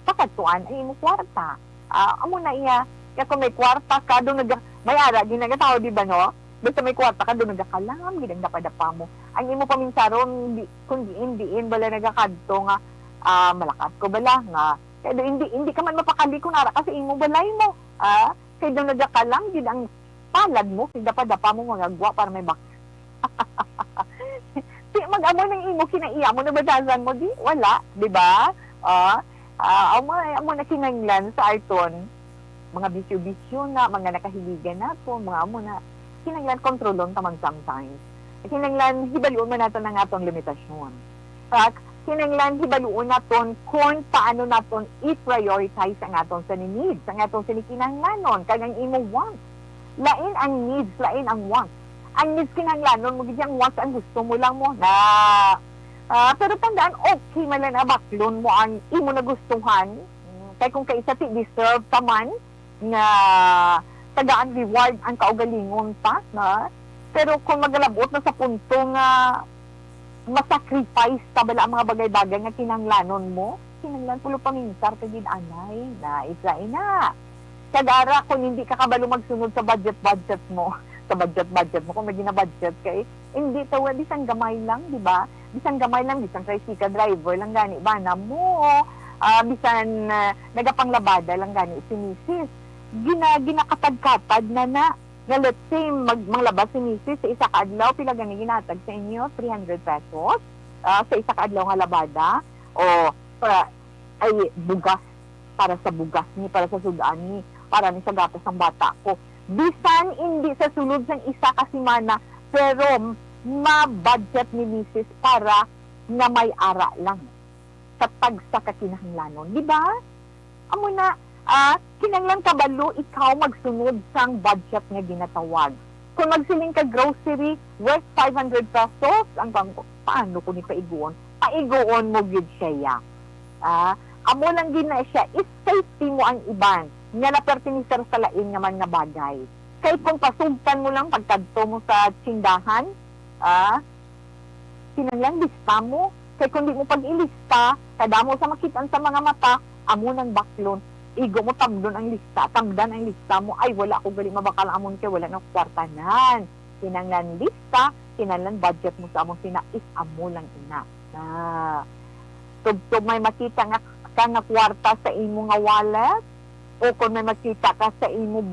Pakadtuan ang imo kwarta. Ah, amo na iya. Kaya kung may kwarta ka, doon nag-, may ara, ginagataw, di ba, no? Basta may kwarta ka, doon nagakalam, gid ang dapadapa mo. Ang imo paminsaron, di, kung diin, diin, bala nagakadto nga, ah, malakat ko bala, nga, kaya doon, hindi, hindi ka man mapakali kung ara ka sa imo balay mo. Ah, kaya doon nagakalam, gid ang palad mo, kay dapadapa mo, mga gwa, para may bak-, Di, mag-amo ng imo kinaiya mo, nabatasan mo, di, wala, di ba? Ah, ah, amo, amo na kinahanglan sa aton, mga bisyo-bisyo na, mga nakahiligan nato, mga amo na, kinahanglan kontrolon ta man sometimes. Kinahanglan hibaluon man naton ang aton limitasyon. Kag kinahanglan hibaluon naton kon paano naton i-prioritize ang aton sini needs, ang aton sini kinahanglanon, kag ang imo wants. Lain ang needs, lain ang wants. Ang needs kinahanglanon mo gid, ang wants ang gusto mo lang mo na. Ah, pero tandaan, okay man lang na baklon mo ang imo nagustuhan. Mm, kay kung kaisa ti deserve ta man nga tagaan reward ang kaugalingon ta, na. Pero kung magalabot na sa punto nga ma-sacrifice ta bala ang mga bagay-bagay nga kinahanglanon mo, kinahanglan pulo paminsar ka gid anay na isa ina. Kag ara, kung hindi ka kabalo magsunod sa budget-budget mo, sa budget-budget mo, kung may gina-budget ka, eh, hindi ta, wa, bisan gamay lang, di ba? Bisan gamay lang, bisan tricycle driver lang gani, bana mo, ah, bisan, ah, nagapanglabada lang gani si misis. Gina-, ginakatag-katag na na, nga let's say, mag-, manglaba si misis sa isa ka adlaw, pila gani ginatag sa inyo? Three hundred pesos, ah, sa isa ka adlaw nga labada? O, para, ay, bugas, para sa bugas ni, para sa sudan ni, para ni sa gatas ng bata ko. Bisan hindi sa sulod sang isa ka semana, pero ma-budget ni misis para nga may ara lang sa tagsa ka kinahanglanon, di ba? Amo na, ah, kinahanglan kabalo ikaw magsunod sang budget nga ginatawag. Kung magsiling ka grocery worth five hundred pesos, ang bangko, paano ko ni paiguon? Paiguon mo gid siya, ya. Ah, amo lang gid na siya, is safety mo ang iban nga napertenecer sa lain nga man nga bagay. Kay kung pasugtan mo lang pagkadto mo sa tsindahan, ah, kinahanglan lista mo. Kay kung di mo pag-ilista, kadamo sa makitaan sa mga mata, amo nang baklon. Igo mo tamdon ang lista, tamdan ang lista mo, "Ay, wala ko gali mabakal amon kay wala na kwartanan." Kinahanglan lista, kinahanglan budget mo sa among sina, is amo lang ina. Na, tubtob may makita nga, ka nga kwarta sa imo nga wallet, o kung may makita ka sa imo,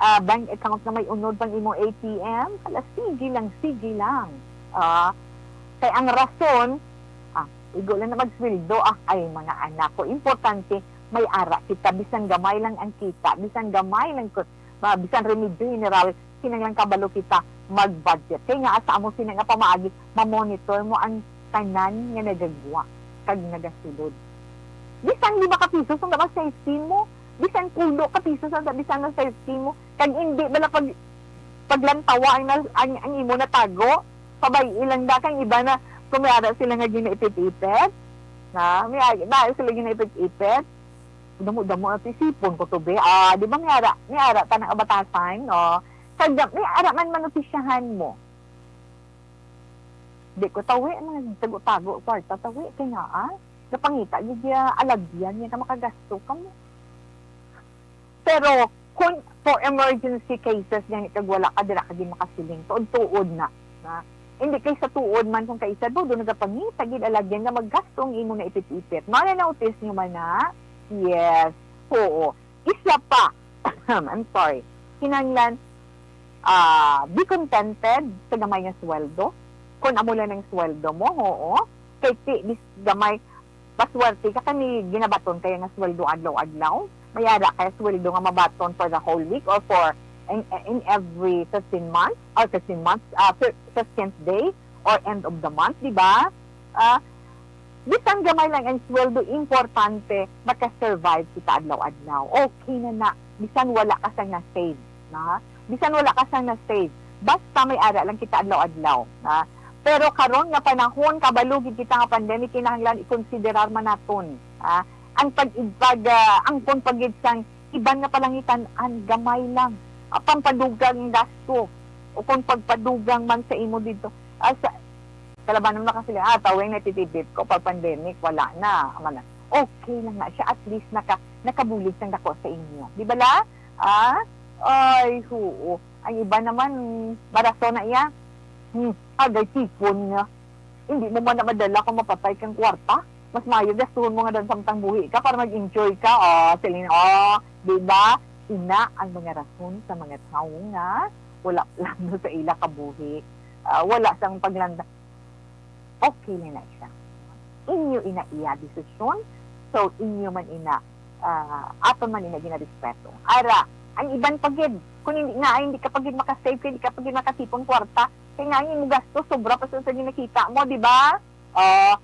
ah, bank account nga may unod pang imong A T M, hala, sige lang, sige lang. Ah, kay ang rason, ah, igo lang na magsweldo, ah, ay, mga anak ko, importante, may ara kita, bisan gamay lang ang kita, bisan gamay lang ko, ma-, bisan remedyo general, kinahanglan kabalo kita mag-budget. Kay nga, sa amo sini nga pamaagi, ma-monitor mo ang tanan nga nagagwa kag nagasulod. Bisan lima ka piso, sa safety mo, bisan pulo ka piso, sa bisan na safety mo, kag hindi bala pag, paglantawa ang, na-, ang, ang imo natago, pabay-i lang da kang iba na, kung may ara sila nga ginaipit-ipit, na, may ara, may sila ginaipit-ipit, damo-damo na ti sipon ko to, be. Ah, di ba, may ara, may ara ta nga batasan, no? Kag may ara man manotisyahan mo. Di ko tawi, mga tago-tago, kwarta tawi, kay naa, napangita, gid ya, alagyan niya na makagasto ka mo. Pero, kung for emergency cases, gani kag wala ka, dira ka gid makasiling, tuod-tuod na, na, hindi kay sa tuod man kung kaisa, do, do nagapangita, gid alagyan nga maggasto ang imo na ipit-ipit. Mga na-notice nyo man na? Yes. Oo. Isa pa, I'm sorry, kinahanglan, ah, be contented sa gamay nga sweldo. Kung amo lang ang sweldo mo, oo. Kay ti, bis gamay, paswerte ka kani ginabaton kaya nga sweldo adlaw-adlaw. May ara kaya sweldo nga mabaton for the whole week or for in, in every fifteen months or fifteen months, ah, fif-, fifteenth day or end of the month, di ba? Ah, bisan gamay lang ang sweldo, importante maka-survive kita adlaw-adlaw. Okay na na, bisan wala ka sang na-save, na? Bisan wala ka sang na-save, basta may ara lang kita adlaw-adlaw, na? Pero karon nga panahon, kabalo gid kita nga pandemic, kinahanglan ikonsiderar man naton, ah, ang pag-, pag, ah, angkon pa gid sang iban nga palangitan-an, gamay lang, ah, pampadugang gasto, o kung pagpadugang man sa imo didto, ah, sa, kalabanan mo na kasi, ah, tawing natitipid ko pag pandemic, wala na. Ama na, okay lang na siya. At least naka-, nakabulig sang dako sa inyo. Di ba la? Ah? Ay, huo. Ang iba naman, maraso na iya. Hmm, agay tipon nga. Hindi mo man na madala kung mapatay kang kwarta. Mas maayo gastuhon mo nga dan samtang buhi ka para mag-enjoy ka. Oh, Celine, oh, di ba? Ina ang mga rason sa mga tawo nga wala plano sa ila kabuhi. Ah, wala sang paglanda. Okay na na siya. Inyo ina iya desisyon, so inyo man ina, ah, aton man ina ginarespeto. Ara, ang iban pa gid, kung hindi nga, hindi ka pa gid makasave, hindi ka pa gid makatipon kwarta, kay nga ang imo gasto sobra pa sa, sa ginakita mo, di ba? Oh,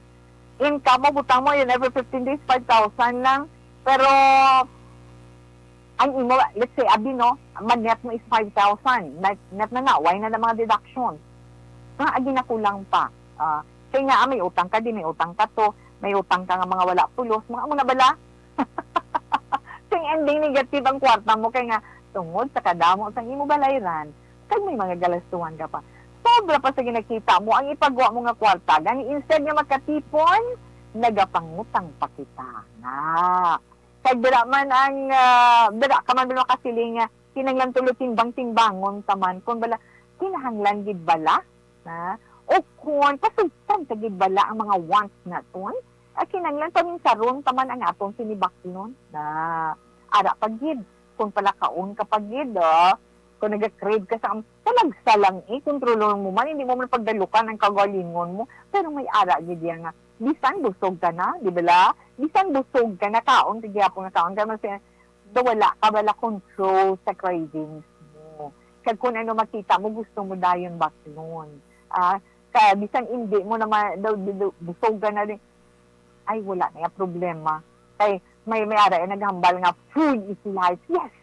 income mo, butang mo, yun, every fifteen days, five thousand lang. Pero, ang imo, let's say, abi, no, mag-net mo is five thousand. Net, net na na, why na na mga deductions? Nga, agi na kulang pa. Ah, kay nga, ah, may utang ka, di may utang ka to, may utang ka nga mga wala pulos, mga amo na bala. Sing ending negative ang kwarta mo, kay nga, tungod sa kadamo sang imo balayran, kag may mga galastuhan ka pa. Sobra pa sa ginakita mo, ang ipagwa mo nga kwarta, gani instead nga makatipon, nagapangutang pa kita. Na. Kag dira man ang, ah, dira ka man makasiling nga kinahanglan tulo timbang-timbangon ta man kung bala kinahanglan gid bala, na, o kung pasugtan ta gid bala ang mga wants naton, ah, kinahanglan paminsaron ta man ang aton sinibaklon, na, ara pa gid, kung palakaon ka pa gid, ah, kung naga-crave ka sa am-, talagsa lang, eh, kontrolon mo man, hindi mo man pagdalukan ang kagalingon mo, pero may ara gid yan nga, bisan busog ka na, di ba la? Bisan busog ka na, kaon ka gyapon nga kaon. Kaya mas, daw wala ka bala control sa cravings mo. Kag kung ano makita mo, gusto mo dayon baklon. Ah, kaya bisan hindi mo naman, daw, daw, busog ka na rin, ay, wala na yung problema. Kay may, may ara yung naghambal nga, "Food is life." Yes,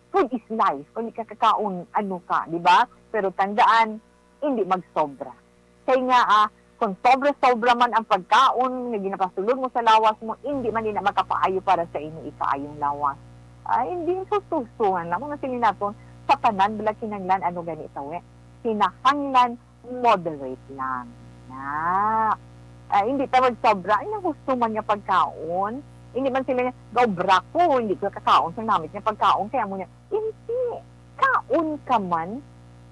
food is life. Kung di ka kakaon, ano ka, di ba? Pero tandaan, hindi magsobra. Kay nga, ah, kung sobra-sobra man ang pagkaon nga ginapasulod mo sa lawas mo, hindi man din na makapaayo para sa imo ikaayong lawas. Ah, hindi sususuhan na. Mga sinin naton, sa tanan bala kinahanglan, ano gani tawi? Kinahanglan moderate lang. Na. Ah, hindi ta magsobra. Ay, ang gusto man nga pagkaon. Hindi man sila nga, "Gaobra ko, hindi ko kakaon sa namit nga pagkaon." Kaya mo niya, hindi. Kaon ka man.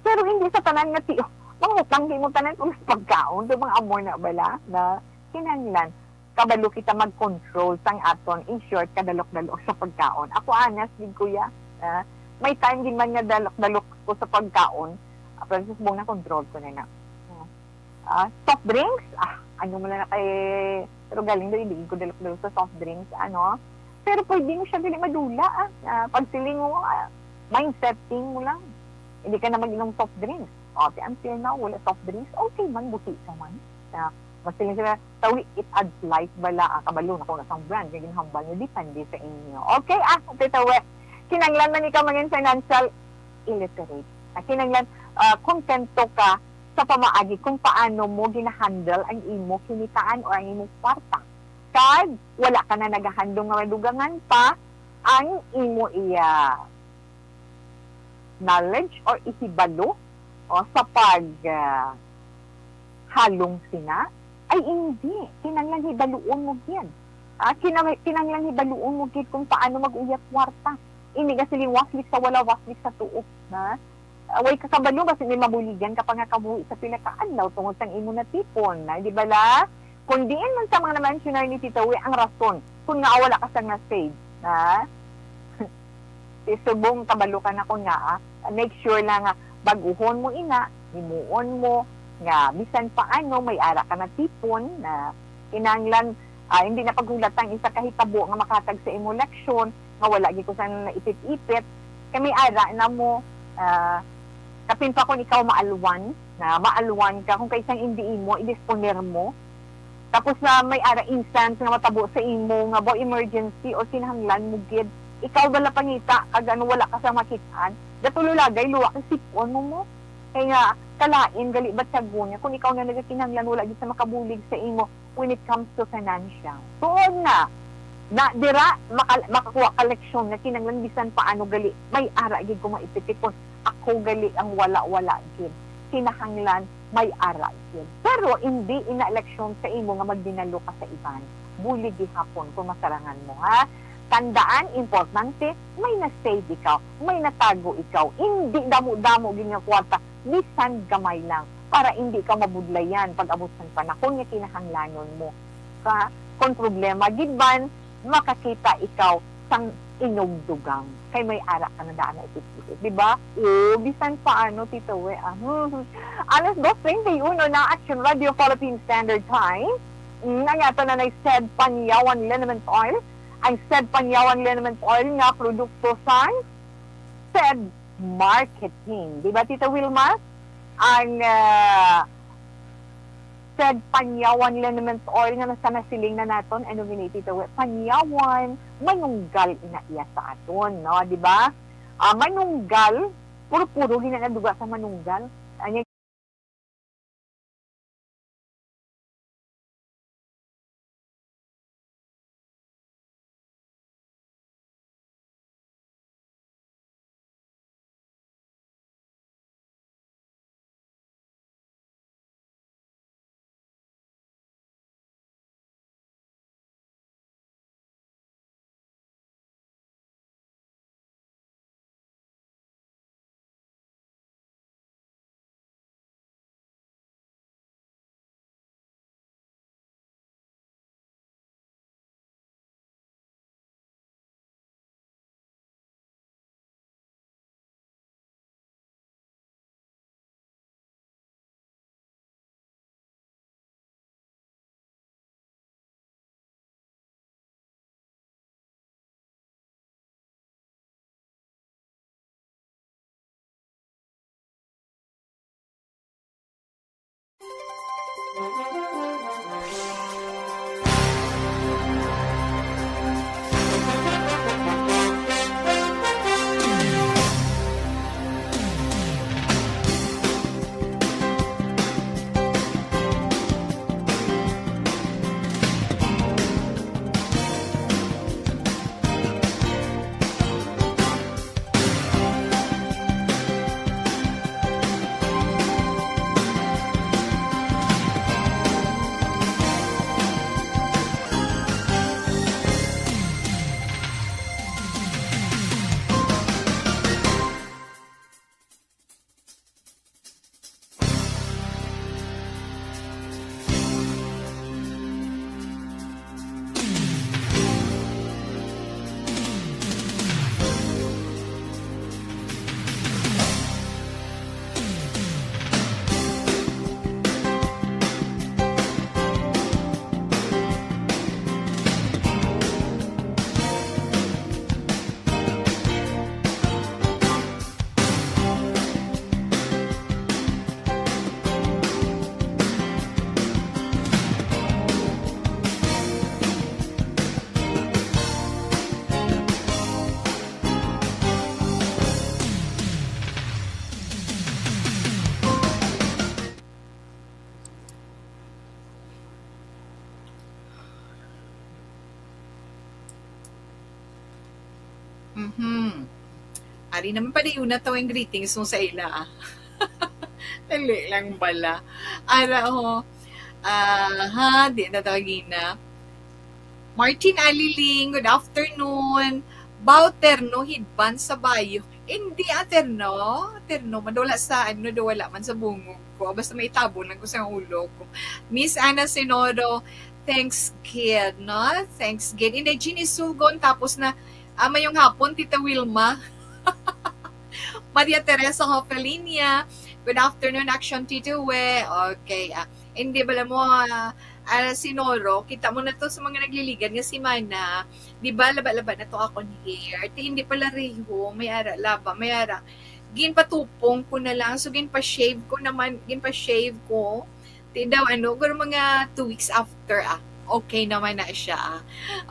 Pero hindi sa tanan nga ti-, mangutang di mo tanan kung sa pagkaon. So, mga amo na bala na kinahanglan. Kabalo kita mag-control sang aton, in short, kadalok-dalok sa pagkaon. Ako, honest, gid, kuya. Ah, May time gid man nga dalok-dalok ko sa pagkaon, ah, pero sa subong na control ko na na. Hmm. Ah, soft drinks? Ah, ano mo na na kay, pero galing daw, hindi ko dalok-dalok sa soft drinks, ano? Pero pwede mo siya dili madula, ah. Ah, pagsiling mo, ah, mind setting mo lang. Hindi ka na mag-inom soft drinks. O, ti until now, wala soft drinks. Okay man, buhi ka man. Ah, masiling sila, tawi, it adds life bala, ah, kabalo na kung asang brand nga ginhambal nyo, depende sa inyo. Okay, ah, Tita We, kinanglan man ikaw mangin financial illiterate. Ah, kinanglan, ah, kontento ka sa pamaagi kung paano mo ginahandle ang imo kinitaan o ang imong kwarta. Kag wala ka na nagahandom nga madugangan pa ang imo iya knowledge or ihibalo o sa pag, ah, halong sina? Ay, hindi. Kinanglan hibaluon mo gid. Ah, kina-, kinanglan hibaluon mo gid kung paano mag-uyat kwarta. Ini nga siling waslik sa wala, waslik sa tuo, ha? Ah, way ka kabalo, basi may mabuligan ka pa nga kabuhi sa pila ka adlaw tungod sang imo natipon, na, di ba la? Kung diin man sa mga na-mention ni Tita We ang rason kung nga wala ka sang na-save, ha? Isubong kabalo ka na kung nga, ah, make sure lang nga baguhon mo ina, himuon mo nga bisan paano may ara ka natipon na kinahanglan, ah, hindi na paghulat ang isa ka hitabo nga makahatag sa imo leksyon nga wala gid ko sang naipit-ipit, kay may ara na mo, ah, kapin pa kung ikaw maalwan, na maalwan ka, kung kaisang hindi imo, idisponer mo. Tapos na may ara instance nga matabo sa imo nga ba emergency o kinahanglan mo gid, ikaw bala pangita, kag ano, wala ka sa makit-an, datululagay, luwa kay sip-on mo mo. Kay nga, kalain gali batyagon niya, kung ikaw na nagakinahanglan, wala gid sa makabulig sa imo when it comes to financial. Tuod na, na dira maka-, makakuha ka leksyon nga kinahanglan bisan paano gali, may ara gid ko maipitipon. Ako gali ang wala-wala gid. Kinahanglan may ara gid. Pero hindi ina leksyon sa imo nga magdinalo ka sa iban. Bulig gihapon kung masarangan mo, ha? Tandaan, importante, may na-save ikaw, may natago ikaw. Hindi damo-damo gid nga kwarta, bisan gamay lang, para hindi ka mabudlayan pag-abot sang panahon nga kinahanglanon mo. Ka, kung problema gid man, makakita ikaw sang inugdugang. Kay may ara ka na daan na itipitip, di ba? O, bisan paano, Tito We, ah. Hmm. Alas dos treinta y uno na, Action Radio Philippine Standard Time. Mm, ang ato na nay Sed Panyawan Liniment Oil. Ang Sed Panyawan Liniment Oil nga produkto sang Sed Marketing. Di ba, Tita Wilma? Ang, ah, Sed Panyawan Liniment Oil nga nasa nasiling na naton, ano gini, Tita We? Panyawan, manunggal ina iya sa aton, no? Di ba? Ah, manunggal, puro-puro gina naduga sa manunggal. Anya Ari naman, padayon na to ang greetings mo sa ila, ah. Dali lang bala. Ara, oh. Aha, di na daw gina. Martin Aliling, good afternoon. Bao terno, hidban sa bayo. Hindi, ah, terno. Terno, madula sa, ano, do, wala man sa bungog ko. Basta may tabon lang ko sa ulo ko. Miss Ana Senoro, thanks, kid, no? Thanks, kid. Hindi, Jeannie Sugon, tapos na, ah, mayong hapon, Tita Wilma. Maria Teresa Hofelinia, good afternoon, Action Tito We. Okay, ah, hindi bala mo, ah, ah, Sinoro, kita mo na to sa mga nagliligan nga semana. Di ba, laba-laba na to akon hair. Ti, hindi pala reho, may ara, laba, may ara. Ginpatupong ko na lang, so ginpa-shave ko naman, ginpa-shave ko. Ti daw, ano, guro mga two weeks after, ah. Okay naman na siya, ah.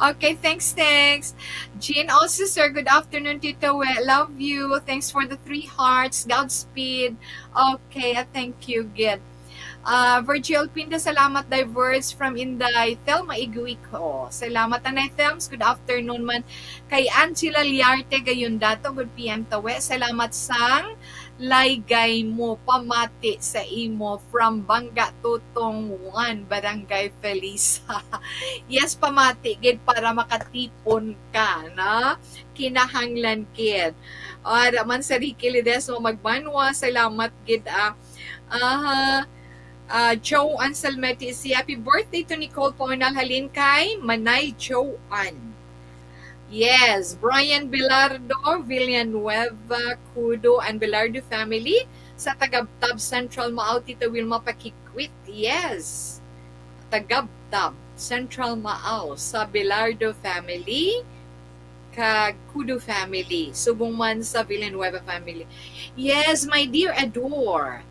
Okay, thanks, thanks. Jean also, sir, good afternoon, Tito We. Love you. Thanks for the three hearts. Godspeed. Okay, ah, thank you, good. Ah, Virgil Pinda, salamat, diverts from Inday Thelma Iguico. Salamat, Anay Thelms. Good afternoon man. Kay Angela Liarte, gayon dato, good P M, Tawe. Salamat sang laygay mo, pamati sa imo from Bangga Tutong one, Barangay Felisa. Yes, pamati gid para makatipon ka, na kinahanglan gid. Ara man sa Ricky Ledesma Magbanwa, salamat gid, ah. Aha. Ah, Joe Anselmeti, si happy birthday to Nicole Paunal, halin kay Manay Joanne. Yes, Brian Bilardo, Villanueva, Cudo, and Bilardo family sa Tagabtab, Central Maao, Tita Wilma Pakikwit. Yes. Tagabtab, Central Maao, sa Bilardo family, kag Cudo family, subong man sa Villanueva family. Yes, my dear Ador,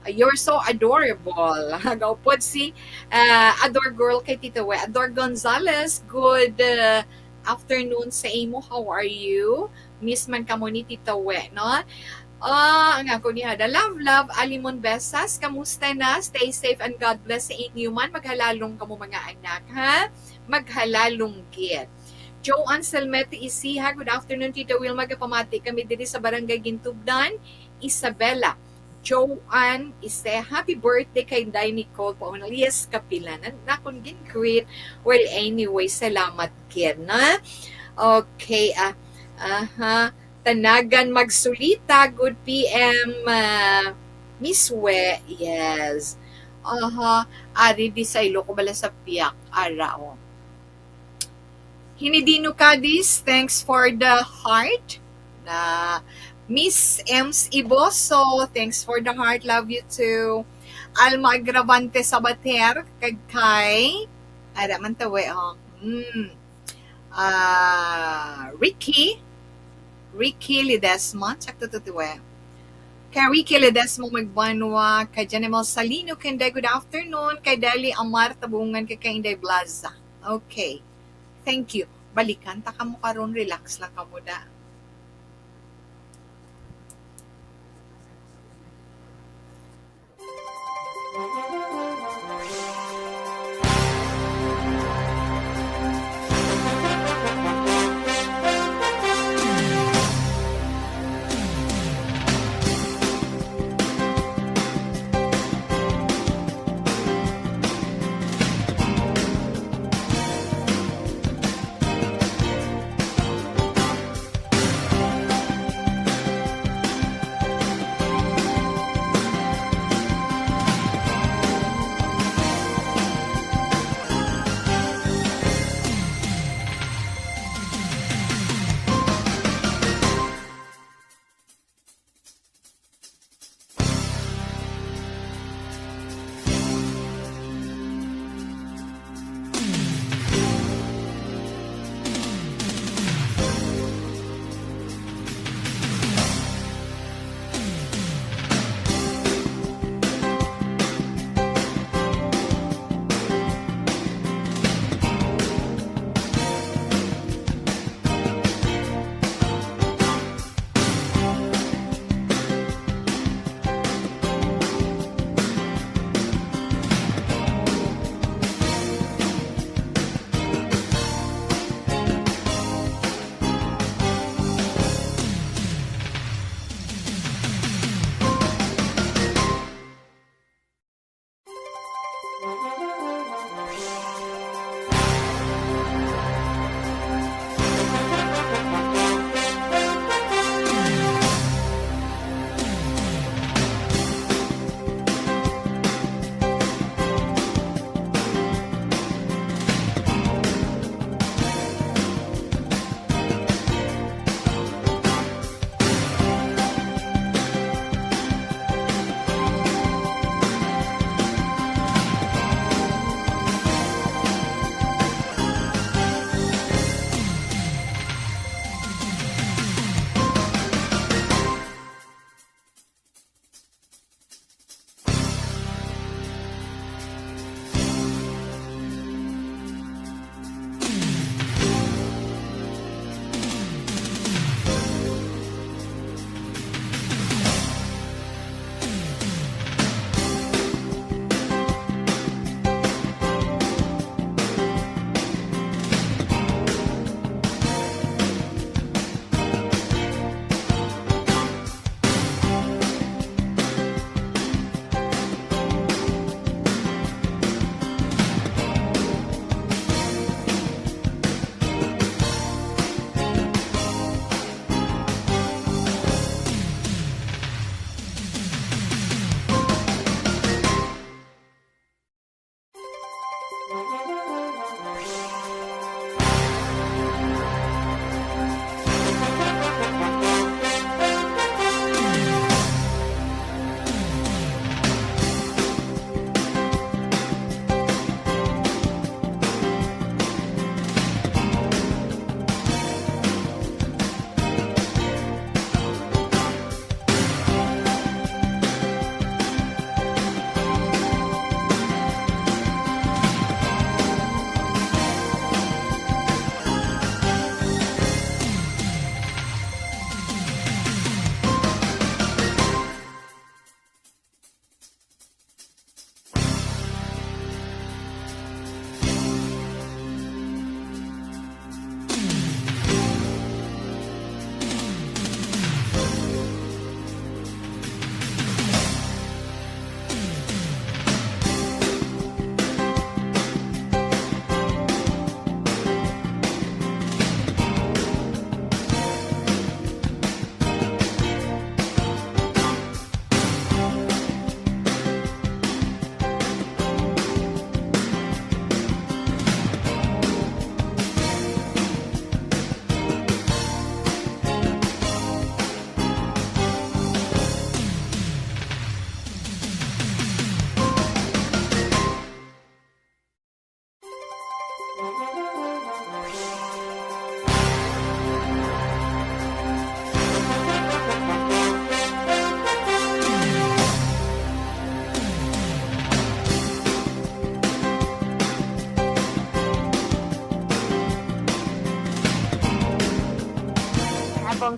you're so adorable. Gaupod si, ah, Ador Girl kay Tita We. Ador Gonzalez, good, uh, afternoon sa imo. How are you? Miss man kamo ni Tita We, no? Ah, ang ako ni Hada. Love, love, Alimon Besas. Kamusta na? Stay safe and God bless sa inyo man. Maghalalong kamo, mga anak, ha? Maghalalong gid. Joanne Selmete Isiha, good afternoon, Tita Wilma. Gapamati kami diri sa Barangay Gintubdan, Isabela. Joanne Ise, happy birthday kay Inday Nicole Paunal. Yes, kapila na, na akon gin-greet. Well, anyway, salamat gid, na. Okay, ah, aha. Tanagan Magsulita, good P M, ah, Miss We, yes. Aha, ari di sa ilo ko bala sa piyak, ara, oh. Hinidino Cadiz, thanks for the heart. Na Miss Ems Iboso, thanks for the heart. Love you too. Alma Agravante Sabater, kag kay, ara man tawe, oh. Mm. Ah, Ricky, Ricky Ledesma, check to, to, to, eh. Kay Ricky Ledesma Magbanwa, kay Janemel Salino, kay Inday, good afternoon, kay Deli Amar Tabungan, kay, kay Inday Blaza. Okay. Thank you. Balikan ta kamo karon, relax lang kamo da.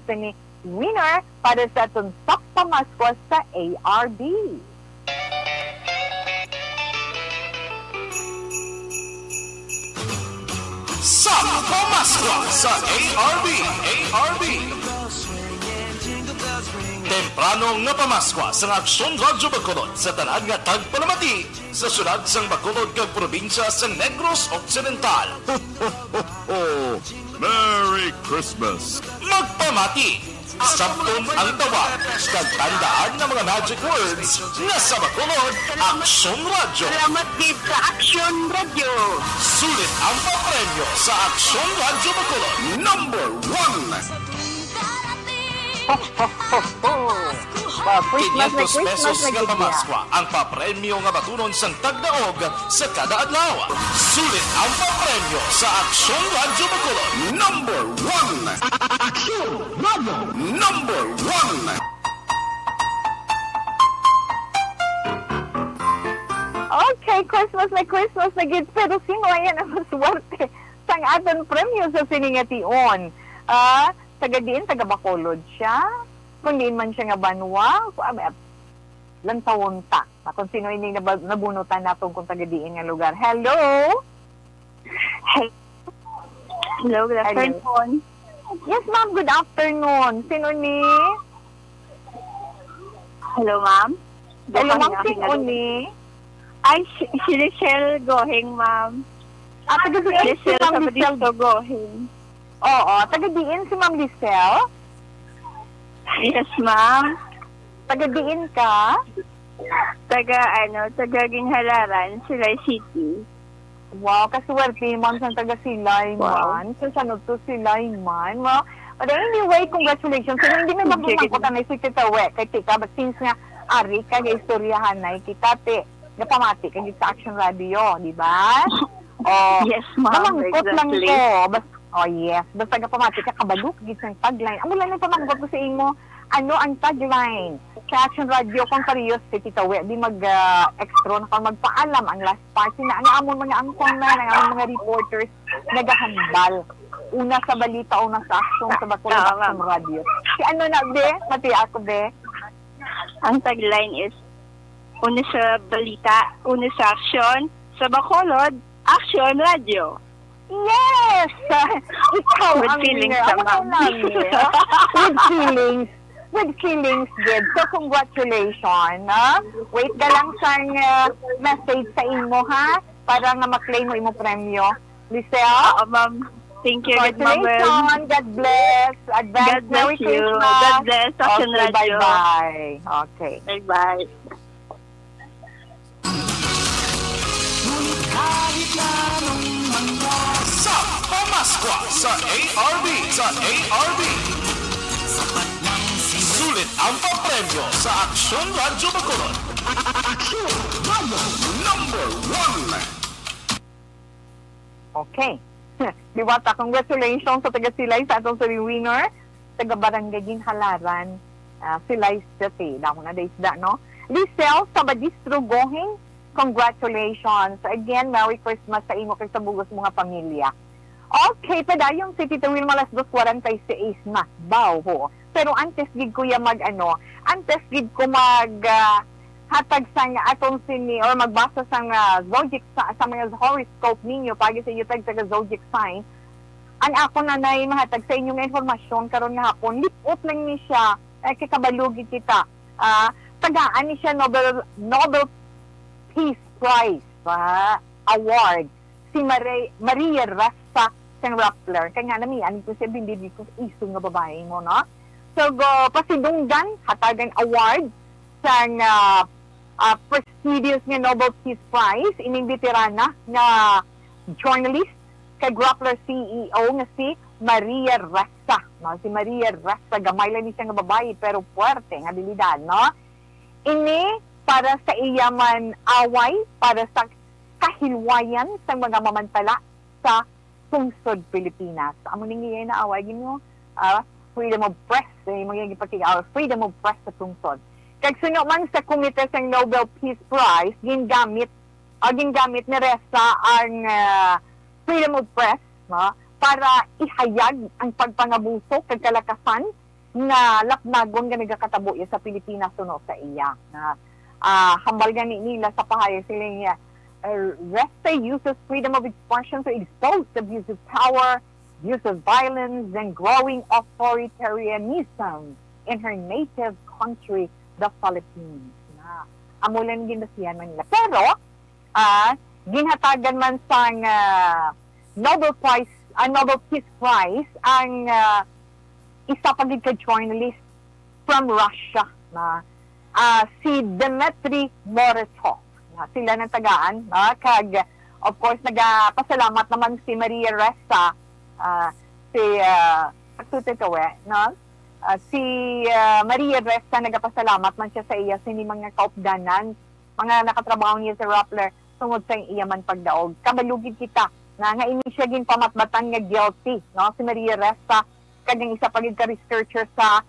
sini winner para sa aton Sakto Pamaskwa sa A R B. Sakto Pamaskwa sa A R B, A R B. Temprano nga pamaskwa sa Aksyon Radyo Bacolod sa tanan nga tagpalamati sa syudad sang Bacolod kag probinsya sa Negros Occidental. Ho, ho, ho, ho! Merry Christmas! Magpamati! Sabton ang tawag kag tandaan nga mga magic words nga sa Bacolod, Aksyon Radyo. Salamat gid sa Aksyon Radyo. Sulit ang papremyo sa Aksyon Radyo Bacolod. Number one. Ho, ho, ho, ho. Pa Christmas na Christmas na gid niya. Quinientos pesos nga pamaskwa ang papremyo nga batunon sang tagdaog sa kada adlaw. Sulit ang papremyo sa Aksyon Radyo Bacolod. Number one. Aksyon Radyo. Number one. Okay, Christmas na Christmas na gid, pero sino ayan ang maswerte sang aton premyo sa sini nga tion? Ah, taga diin, taga Bacolod siya? Kung diin man siya nga banwa, ah, lantawon ta. Ah, kung sino ini naba-, nabunutan naton kung taga diin nga lugar. Hello? Hey. Hello, good Hello. afternoon. Yes, ma'am. Good afternoon. Sino ni? Hello, ma'am. Hello, Gohing ma'am. Sino ni? Ay, si, si Richelle Gohing, ma'am. Ah, taga diin si Richelle Ma'am Richelle? Sabadisto Gohing. Oo, taga diin si Ma'am Richelle? Yes, ma'am. Taga diin ka? Taga, ano, taga Ginhalaran, Silay City. Wow, kaswerte, ma'am, sang taga Silay Wow. man. Sa sanod to Silay man. Wow. But anyway, congratulations. So, hindi na Thank you, mapumangkot ma'am. Ang si Tita We, kay Tita, but since nga, ari ka, gaistoryahan na kita, te, napamati ka gid sa Action Radio, di ba? Oh, Yes, ma'am. Mamangkot lang Exactly. ko. Bas-, oh, yes. Basta gapamati ka, kabalo ka gid sang tagline. Amo lang ang pamangkot ko sa imo. Ano ang tagline sa Action Radio kung parehas si Tita We, di mag, ah, extra na kung magpaalam ang last party na ang amon mga angkon na, ang amon mga reporters nagahambal. Una sa balita, una sa aksyon sa Bacolod Oo, Action ma'am. Radio. Si ano na, be? Mati ako, be. Ang tagline is, una sa balita, una sa aksyon, sa Bacolod, Action Radio. Yes! Ikaw With ang feelings winner. Ang naman. With feelings. With feelings, gid. So, congratulations, ha? Wait ka lang sang, uh, message sa imo, ha? Para nga ma-claim mo imo premyo. Lisel? Oo, ma'am. Thank you, good, ma'am. Congratulations. God bless. Advance God bless Merry you. Christmas. God bless. Action Okay, Radio. Bye-bye. Okay. Bye-bye. Ngunit kahit na anong mangyari. Sa Pamaskwa sa A R B, sa A R B. Sulit ang papremyo sa Aksyon Radyo Bacolod. Aksyon Radyo number one. Okay. Diwata, congratulations sa taga Silay sa atong suri winner. Taga Barangay Ginhalaran, ah, Silay City. Damo na da isda, no? Lisel Sabadistro Gohing, congratulations. Again, Merry Christmas sa imo kag sa bug-os mo nga pamilya. Okay, padayon si Tito Wilma, alas dos kwarenta y seis na. Baw, ho. Pero antes gid, kuya, mag, ano, antes gid ko mag, ah, hatag sang atong sini or magbasa sang, ah, zodiac sa, sa mga horoscope ninyo, pagi sa inyo tag taga zodiac sign, ang ako na nay mahatag sa inyo nga informasyon karon nga hapon, lip-ot lang ni siya, eh, kay kabalo gid kita. Ah, tagaan ni siya Nobel, Nobel Peace Prize, ah, Award, si Mare-, Maria Ressa sang Rappler. Kay nga nami, ano ko siya, bindi ko sa isog nga babae mo, no? So, go, pasidunggan, hatagan award sang, ah, ah, prestigious nga Nobel Peace Prize, ining veterana nga journalist kag Rappler C E O nga si Maria Ressa. No? Si Maria Ressa, gamay lang ni siya nga babayi, pero puwerte nga abilidad, no? Ini para sa iya man away, para sa kahilwayan sang mga mamantala sa pungsod Pilipinas. Amo ning iya na away, Ginoo, ah, freedom of press, eh, mga gipakig-, ah, freedom of press sa pungsod. Kag suno man sa komite sang Nobel Peace Prize, gingamit, ah, gingamit ni Ressa ang, ah, freedom of press, no, para ihayag ang pagpangabuso kag kalakasan nga lapnagon nga nagakatabo iya sa Pilipinas suno sa iya. Nga, ah, hambal gani nila sa pahayag sila niya, uh, Resta uses freedom of expression to expose the abuse of power, use of violence, and growing authoritarianism in her native country, the Philippines. Na, amo lang ginbasihan man nila. Pero, ah, ginhatagan man sang, ah, Nobel Prize, ah, Nobel Peace Prize ang, ah, isa pa gid ka journalist from Russia na, ah, si Dmitry Muratov. Na sila nang tagaan, ah, kag, of course, nagapasalamat naman si Maria Ressa, ah, si, ah, Pagtutay Kawe, no? Ah, si, ah, Maria Ressa nagapasalamat man siya sa iya sini mga kaupdanan, mga nakatrabaho niya sa Rappler tungod sa iya man pagdaog. Kabalo gid kita na nga ini siya ginpamatbatan nga guilty, no? Si Maria Ressa, kag ang isa pa gid ka researcher sa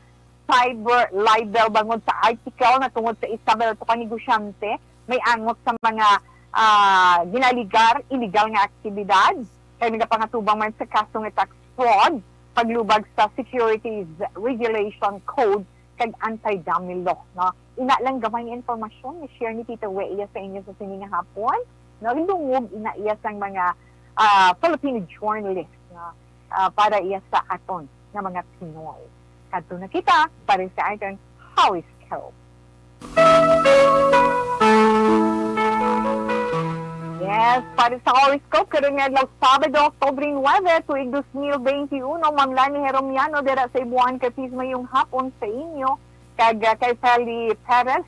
cyber libel bangod sa article na tungod sa Isabel to ka negosyante may angot sa mga, ah, ginaligar, illegal nga aktibidad, kay nagapangatubang man sa kaso nga tax fraud, paglubag sa Securities Regulation Code kag Anti-Dummy Law, no? Ina lang gamay nga impormasyon nga share ni Tita Wea sa inyo sa sini nga hapon, no? Lungog ina iya sang mga, ah, Filipino journalist, no? Ah, para iya sa aton nga mga Pinoy. Kadto na kita para sa aton horoscope. Yes, para sa horoscope, karon nga adlaw, Sabado, Oktubre nuebe, tuig dos mil beintiuno, Ma'am Lani Heromiano, dira sa Ibuan, kay Pis, mayong hapon sa inyo, kag, ah, kay Feli Perez,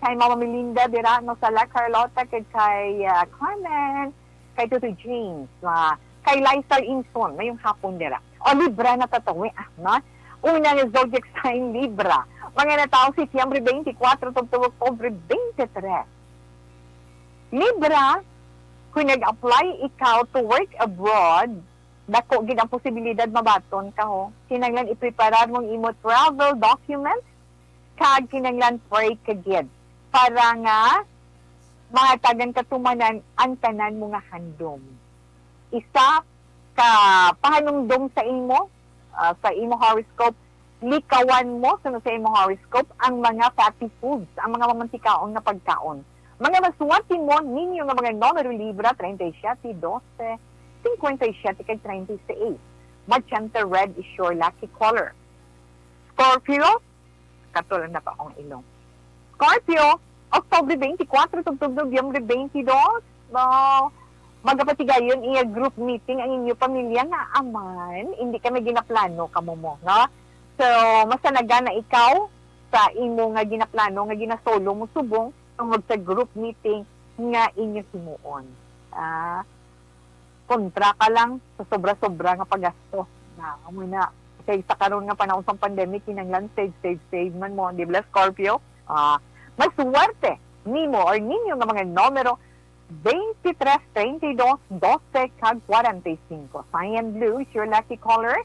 kay Mama Melinda, dira, no, sa La Carlota, kag kay, ah, Carmen, kay Tutoy James, ah, kay Lysal Inson, mayong hapon, dira. O, Libra na tatawi, ah, no? Una nga zodiac sign, Libra. Mga natawo Setyembre twenty-four, tubtob Oktubre twenty-three. Libra, kung nag-apply ikaw to work abroad, dako gid ang posibilidad mabaton ka, ho. Kinahanglan ipreparar mong imo travel documents, kag kinahanglan pray ka gid para nga mahatagan katumanan ang tanan mo nga handom. Isa ka pahanumdom sa imo, ah, sa imo horoscope, likawan mo, suno sa imo horoscope, ang mga fatty foods, ang mga mamantikaon nga pagkaon. Mga maswerte mo, ninyo nga mga numero, Libra, treinta y siete, doce, cincuenta y siete, kag treinta y seis. Magenta red is your lucky color. Scorpio, kato lang na pa akong ilong. Scorpio, Oktubre twenty-four, tubtob Nobyembre twenty-two, no? Magapatigayon iya group meeting ang inyo pamilya nga aman, hindi kami ginaplano kamo mo, no? So, masanagan na ikaw sa imo nga ginaplano nga ginasolo mo subong tungod sa group meeting nga inyo himuon. Ah, kontra ka lang sa sobra-sobra nga paggasto. Na, amo na. Kay sa karon nga panahon sang pandemic, kinahanglan save, save, save man mo, di ba, Scorpio? Ah, maswerte nimo or ninyo nga mga numero, twenty-three, treinta y dos, doce, kag forty-cinco. Cyan blue is your lucky color.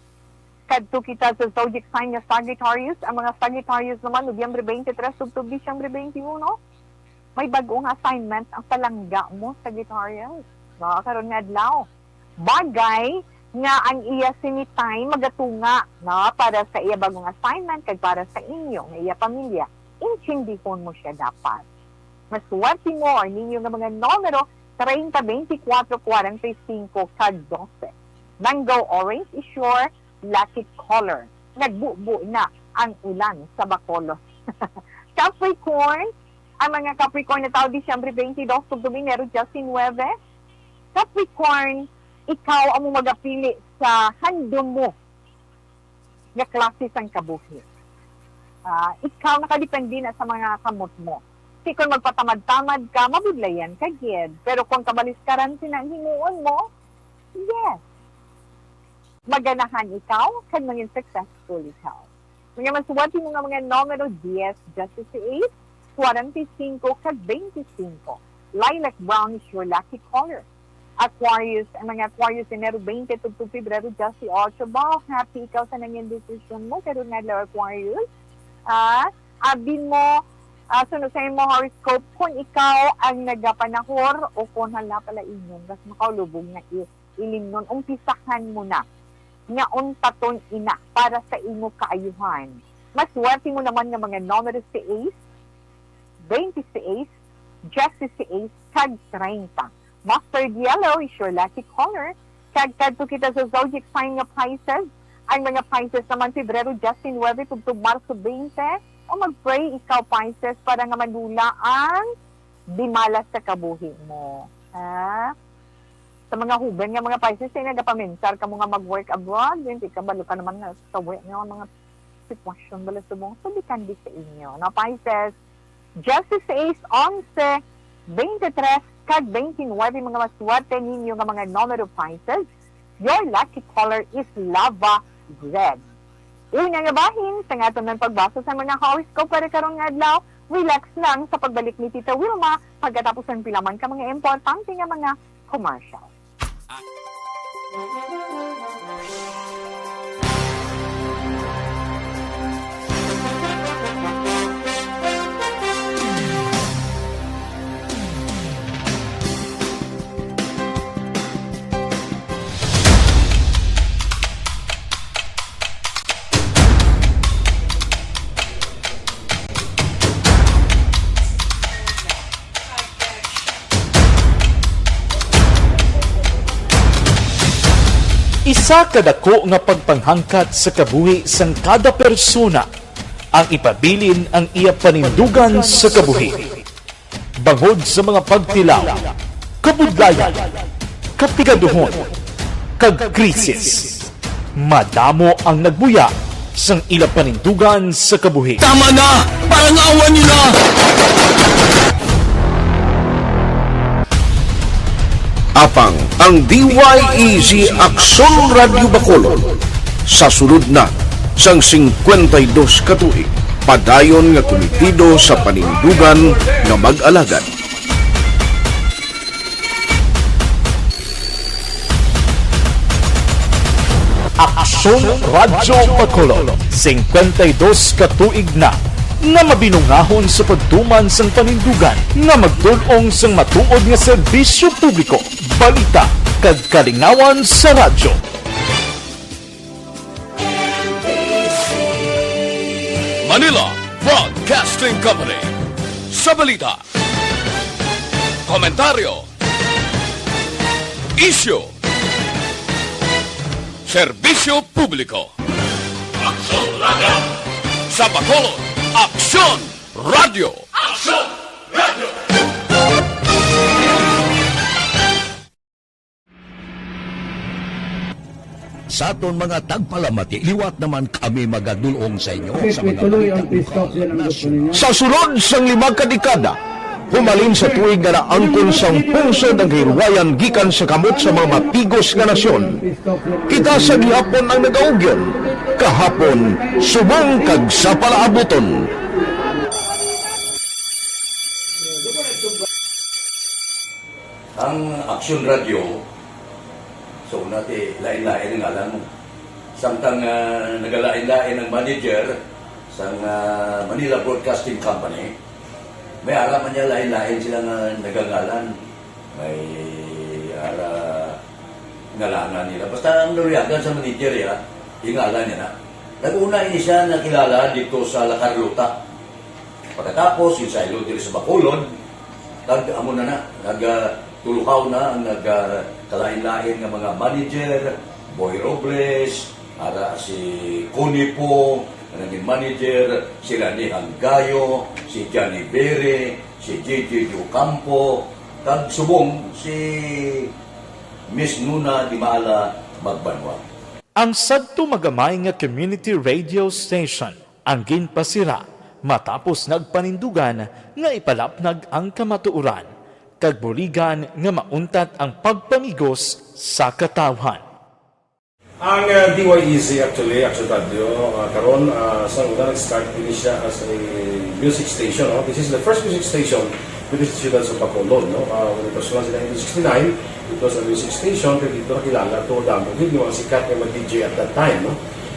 Kadto kita sa zodiac sign nga Sagittarius. Ang mga Sagittarius naman, Nobyembre twenty-three, tubtob Disyembre twenty-uno. May bag-o nga assignment ang palangga mo, Sagittarius. No, karon nga adlaw. Bagay nga ang iya sini time magatunga, no, para sa iya bag-ong assignment kag para sa inyo nga iya pamilya. Intindihon mo siya dapat. Maswerte mo or ninyo nga mga numero, treinta, veinticuatro, cuarenta y cinco, kag doce. Mango orange is your lucky color. Nagbubo na ang ulan sa Bacolod. Capricorn, ang mga Capricorn na tawo Disyembre twenty-two, tubtob Enero diyes nuebe. Capricorn, ikaw amo magapili sa handom mo nga klase sang kabuhi. Ah, ikaw nakadepende na sa mga kamot mo. Si kon magpatamad-tamad ka, mabudlayan ka gid. Pero kung kabaliskaran sina ang himuon mo, yes. Maganahan ikaw kag mangin successful ikaw. Mga maswerte mo nga mga numero, diyes, diyesisais, kwarenta y singko, kag beintisinko. Lilac brown is your lucky color. Aquarius, ang mga Aquarius, Enero twenty tubtob Pebrero diyesotso. Wow, happy ikaw sa nangin desisyon mo karon nga adlaw, Aquarius. Ah, abi mo, ah, suno sa imo horoscope, kung ikaw ang nagapanahor o kung hala pala ingon, gas makaulubog nga i-, ilimnon, umpisahan mo na nga untaton ina para sa imo kaayuhan. Maswerte mo naman nga mga numero sais, twenty sais, diyesiseis, kag treinta. Mustard yellow is your lucky color. Kag kadto kita sa zodiac sign nga Pisces. Ang mga Pisces naman, Pebrero diyesinuebe tubtob Marso twenty. O mag-pray ikaw, Pisces, para nga madula ang di malas sa kabuhi mo. Ha? Sa mga huben nga mga Pisces, ay nagapaminsar kamo nga mag-work abroad, hindi kabalo ka naman nga sa work nga mga sitwasyon bala subong. So, depende sa inyo. No, Pisces, diyesiseis, onse, twenty-three, kag twenty-nine, mga maswerte ninyo nga mga numero, Pisces. Your lucky color is lava red. Una nga bahin, sa aton man pagbasa sa mga horoscope para karon nga adlaw, relax lang sa pagbalik ni Tita Wilma pagkatapos ang pila man ka mga importante nga mga commercial. Isa ka dako nga pagpanghangkat sa kabuhi sang kada persona ang ipabilin ang iya panindugan sa kabuhi. Bangod sa mga pagtilaw, kabudlayan, kapigaduhon, kag krisis, madamo ang nagbuya sang ila panindugan sa kabuhi. Tama na! Parangawan niyo na! Apang ang D Y E Z Aksyon Radyo Bacolod sa sulod na sang singkwenta y dos ka tuig, padayon nga kumitido sa panindugan nga mag-alagad. Aksyon Radyo Bacolod, singkwenta y dos ka tuig na nga mabinungahon sa pagtuman sang panindugan nga magtul-ong sang matuod nga serbisyo publiko, balita, kag kalingawan sa radyo. Manila Broadcasting Company. Sa balita, komentaryo, isyu, serbisyo publiko. Aksyon Radyo! Sa Bacolod, Aksyon Radyo! Aksyon Radyo! Sa aton mga tagpalamati, liwat naman kami magadul-ong sa inyo sa mga balita lokal, nasyonal. Sa sulod sang lima ka dekada, humalin sa tuig nga naangkon sang pungsod ang kahilwayan gikan sa kamot sa mga matigos nga nasyon, kita sa gihapon ang nagaugyon, kahapon, subong kag sa palaabuton. Ang Aksyon Radyo, sa una ti lain-lain ang ngalan mo. Samtang, ah, nagalain-lain ang manager sang, ah, Manila Broadcasting Company, may ara man niya lain-lain sila nga nagangalan. May ara ngalanan nila. Basta ang naluyagan sa manager, ya, yung ngalan niya na. Nag-una ini siya nakilala dito sa La Carlota. Pagkatapos, ginsaylo diri sa Bacolod, kag amo na na, nag, ah, tuluhaw na ang nag, ah, kalain-lain nga mga manager, Boy Robles, ara si Connie Poo, nga naging manager, si Rani Hanggayo, si Johnny Bere, si J J Ocampo, kag subong si Miss Nuna Dimala Magbanwa. Ang sadto magamay nga community radio station ang ginpasira matapos nagpanindugan nga ipalapnag ang kamatuoran, kag buligan nga mauntat ang pagpamigos sa katawhan. Ang, ah, D Y E Z actually, Action Radio, ah, karon, ah, sa una nag-start ini siya as a music station, no? This is the first music station dito sa siyudad sa Bacolod, no? Ah, when it was launched in nineteen sixty-nine, it was a music station, pero dito nakilala to damo gid yung mga sikat nga mga D J at that time, no?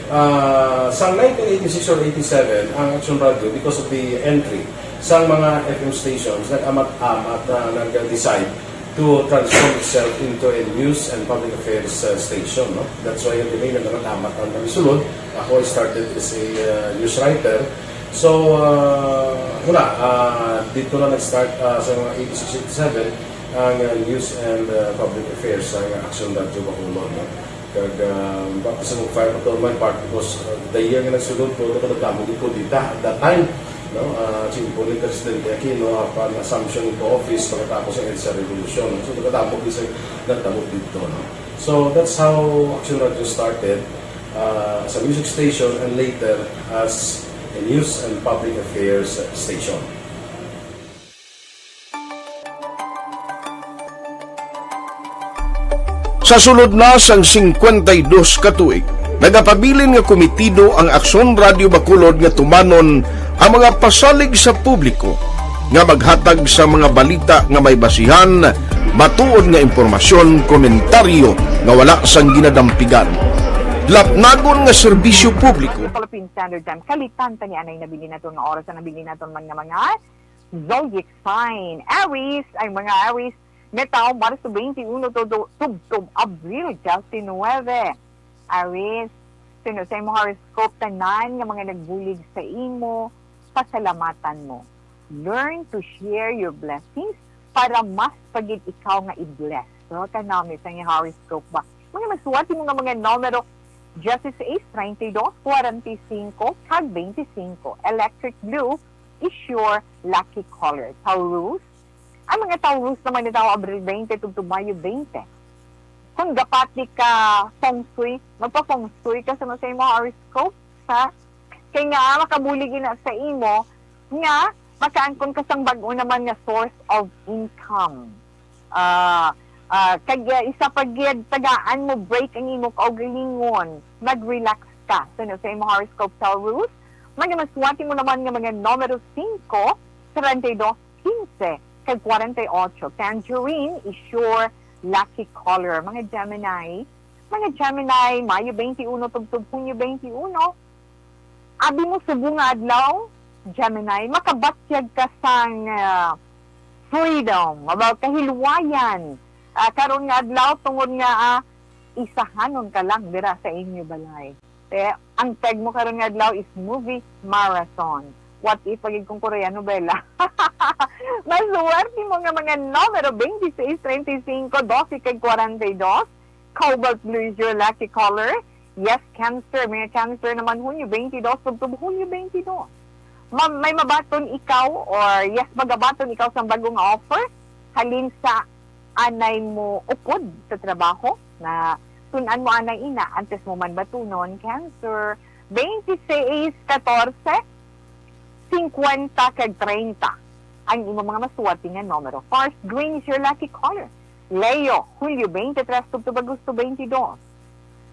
Ah, sa nineteen eighty-six or eighty-seven, ang Action Radio, because of the entry sa mga F M stations, nag-amat-amat, ah, nag-decide to transform itself into a news and public affairs, uh, station, no? That's why ang name na Amat-amat ang namisulod, Ako, I started as a uh, news writer. So, uh, wala, uh, dito na nag-start uh, sa mga eighty-six, eighty-seven ang uh, news and uh, public affairs sa Action Radio Bacolod, no? Kag uh, baptism of fire pa to my part because uh, the year nga nagsulod ko, ito ko nagdamo din po dita at that time, no? Uh, Simpo ni Presidente Aquino, uh, pan assumption into office pagkatapos ng EDSA Revolution. So, nagdamo din sa nagdamo dito, no? So, that's how Action Radio started uh, as a music station and later as a news and public affairs station. Sa sulod na sang singkwenta y dos ka tuig, nagapabilin nga komitido ang Aksyon Radio Bacolod nga tumanon ang mga pasalig sa publiko nga maghatag sa mga balita nga may basihan, matuod nga impormasyon, komentaryo nga wala sang ginadampigan, lapnagon nga serbisyo publiko. Philippine Standard Time. Kalitan ta ni anay nabilin naton nga oras ang nabilin naton man nga mga zodiac sign. Aries, ay mga Aries, may tawo Marso twenty-one to do- tubtob Abril nineteen. Aries, sino sa imo horoscope tanan nga mga nagbulig sa imo, pasalamatan mo. Learn to share your blessings para mas pagid ikaw nga i-bless. So, kanami sa iyang horoscope ba? Mga masuwat mo nga mga numero, diyesisais, treinta y dos, kwarenta y cinco, kag twenty-five. Electric blue is your lucky color. Taurus, ang mga Taurus naman ni tawo Abril twenty tubtob Mayo twenty. Kung gapati ka feng shui, magpa-feng shui ka sa sa imo horoscope, ha? Kay nga makabulig ina sa imo nga makaangkon ka sang bag-o naman nga source of income. Ah, ah, kag ah, isa pa gid, tagaan mo break ang imo kaugalingon, mag-relax ka. So, no, sa imo horoscope, Taurus, mga masuwati mo naman nga mga numero singko, treinta y dos, quince, kag kwarenta y ocho. Tangerine is your lucky color. Mga Gemini, mga Gemini, Mayo twenty-one tubtob Hunyo twenty-one, abi mo subong nga adlaw, Gemini, makabatyag ka sang ah, freedom, about kahilwayan. Ah, karon nga adlaw, tungod nga ah, isahanon ka lang dira sa inyo balay. Eh, ang peg mo karon nga adlaw is movie marathon. What if pagid kung Korean novela? Masuwerte mo nga mga numero twenty-six, treinta y cinco, doce, kag kwarenta y dos. Cobalt blue is your lucky color. Yes, Cancer. Mga Cancer naman, Hunyo twenty-two, tubtob Hunyo twenty-two. Ma- may mabaton ikaw or yes, magabaton ikaw sa bago nga offer halin sa anay mo upod sa trabaho na tun-an mo anay ina antes mo man batunon, Cancer. Twenty-six, catorce, cincuenta kag treinta ang imo mga masuwati nga numero. Forest green is your lucky color. Leo, Hulyo twenty-three tubtob Agosto twenty-two.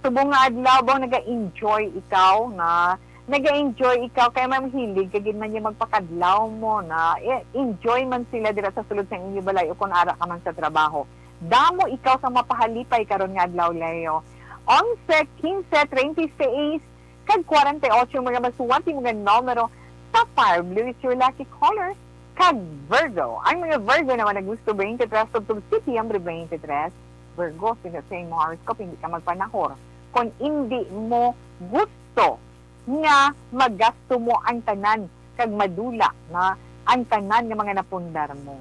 Subong nga adlaw ba naga-enjoy ikaw nga naga-enjoy ikaw kay mahilig ka gid man niya magpakadlaw mo na eh, enjoy man sila dira sa sulod sa inyo balay o kung ara ka man sa trabaho. Damo ikaw sa mapahalipay karon nga adlaw, Leo. Onse, quince, treinta y seis, kag kwarenta y ocho mga masuwat imo nga numero. Sapphire blue is your lucky color. Kag Virgo, ang mga Virgo naman nga gusto twenty-three tubtob September twenty-three, Virgo, sino sa imo horoscope, hindi ka magpanahor. Kung hindi mo gusto nga magasto mo ang tanan kag madula na ang tanan nga mga napundar mo.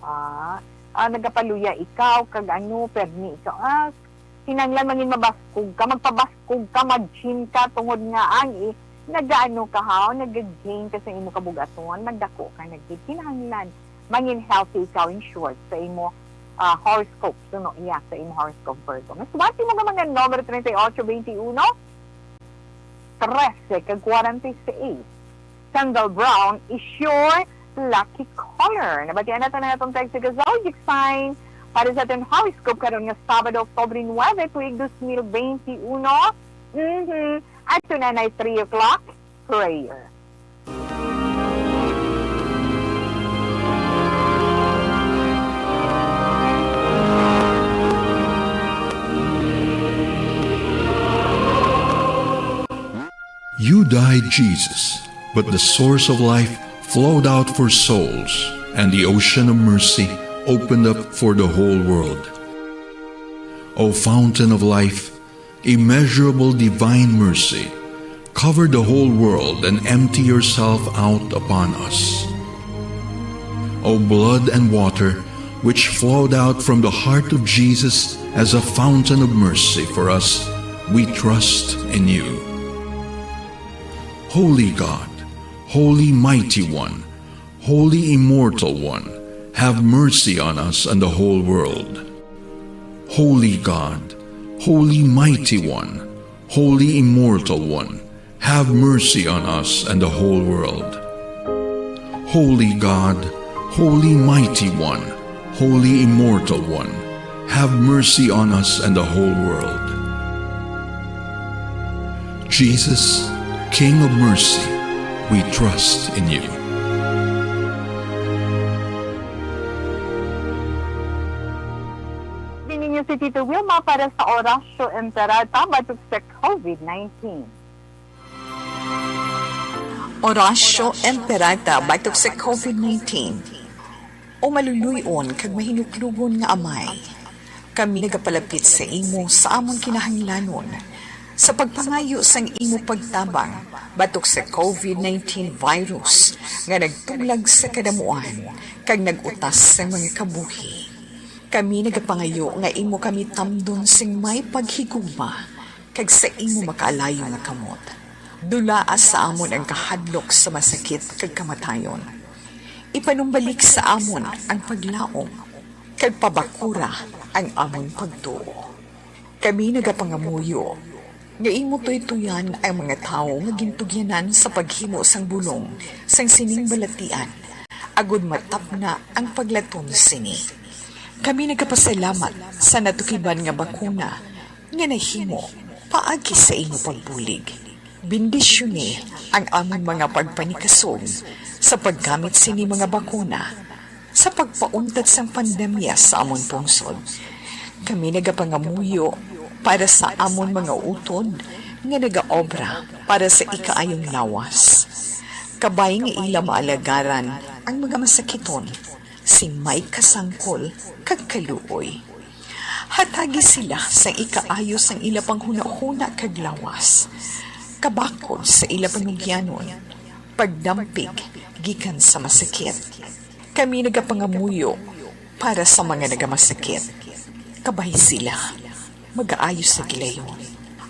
Ah, ah, nagapaluya ikaw kag ano, permi ikaw. Ah, kinahanglan mangin mabaskog ka, magpabaskog ka, mag-gym ka, tungod nga ang i- nagaano ka ha, nag-gain ka sa imo kabugaton, nagdako ka, nag-, kinahanglan mangin healthy ikaw, in short, sa imo ah, horoscope, suno iya sa imo horoscope, Virgo. Mas bati mo nga mga numero treinta y ocho, veintiuno, trece, kag kwarenta y seis. Sandal brown is your lucky color. Nabatian nato na atong text sa zodiac sign para sa aton horoscope karon nga Sabado, Oktubre nuebe, tuig dos mil veintiuno. Mhm. At tunanay three o'clock prayer. You died, Jesus, but the source of life flowed out for souls, and the ocean of mercy opened up for the whole world. O fountain of life, immeasurable divine mercy, Cover the whole world and empty yourself out upon us. O blood and water, which flowed out from the heart of Jesus as a fountain of mercy for us, we trust in you. Holy God, Holy Mighty One, Holy Immortal One, have mercy on us and the whole world. Holy God, Holy Mighty One, Holy Immortal One, have mercy on us and the whole world. Holy God, Holy Mighty One, Holy Immortal One, have mercy on us and the whole world. Jesus, King of mercy, we trust in you. Ninyo si Tito Wilma para sa Oratio Imperata batok sa COVID nineteen. Oratio Imperata batok sa COVID nineteen. O maluluy-on kag mahinuklogon nga Amay, kami nagapalapit sa imo sa amon kinahanglanon sa pagpangayo sang imo pagtabang batok sa COVID nineteen virus nga nagtuglag sa kadamuan kag nag-utas sang mga kabuhi. Kami nagapangayo nga imo kami tamdon sing may paghigugma kag sa imo makaalayo nga kamot. Dulaa sa amon ang kahadlok sa masakit kag kamatayon. Ipanumbalik sa amon ang paglaom, kag pabakura ang amon pagtuo. Kami nagapangamuyo nga imo tuytoyan ang mga tawo nga gintugyanan sa paghimo sang bulong sang sining balatian, agod matapna ang paglaton sini. Kami nagapasalamat sa natukiban nga bakuna nga nahimo paagi sa imo pagbulig. Bendisyoni ang amon mga pagpanikasog sa paggamit sini mga bakuna sa pagpauntat sang pandemya sa amon pungsod. Kami nagapangamuyo para sa amon mga utod nga nagaobra para sa ikaayong lawas, kabay nga ila maalagaran ang mga masakiton sing may kasangkol kag kaluoy. Hatagi sila sang ikaayo sang ila panghunahuna kag lawas, kabakod sa ila panugyanon, pagdampig gikan sa masakit. Kami nagapangamuyo para sa mga nagamasakit, kabay sila magaayo sa gilayon.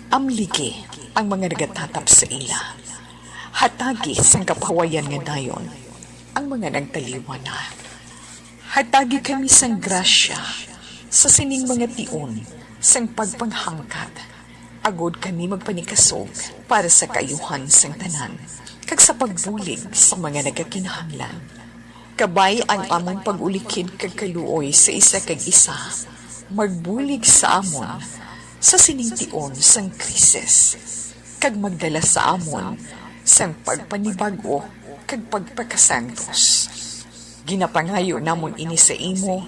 Amligi ang mga nagatatap sa ila. Hatagi sang kapahawayan nga dayon ang mga nagtaliwan na. Hatagi kami sang grasya sa sining mga tion sang pagpanghangkat, agod kami magpanikasog para sa kaayuhan sang tanan kag sa pagbulig sa mga nagakinahanglan. Kabay ang amon pag-ulikid kag kaluoy sa isa kag isa, magbulig sa amon sa sining tion sang krisis, kag magdala sa amon sang pagpanibag-o kag pagpakasantos. Ginapangayo namon ini sa imo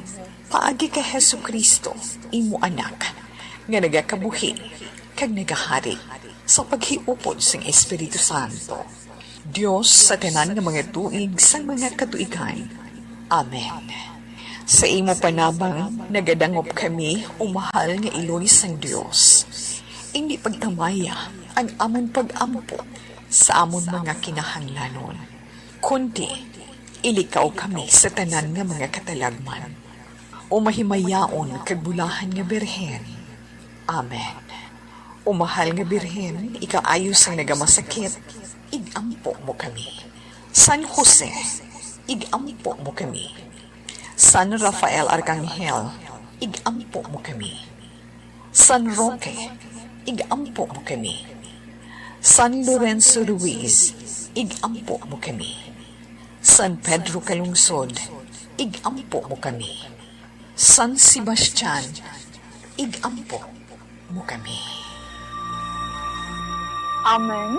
paagi kay Jesu-Cristo, imo Anak, nga nagakabuhi kag nagahari sa paghiupod sang Espiritu Santo, Dios sa tanan nga mga tuig sang mga katuigan. Amen. Sa imo panabang nagadangop kami, o mahal nga Iloy sang Dios. Indi pagtamaya ang amon pag-ampo sa amon mga kinahanglanon, kundi ilikaw kami sa tanan nga mga katalagman. O mahimayaon kag bulahan nga Birhen. Amen. O mahal nga Birhen, ikaayo sang nagamasakit, ig-ampo mo kami. San Jose, ig-ampo mo kami. San Rafael Arcangel, ig-ampo mo kami. San Roque, ig-ampo mo kami. San Lorenzo Ruiz, ig-ampo mo kami. San Pedro Calungsod, ig-ampo mo kami. San Sebastian, ig-ampo mo kami. Amen.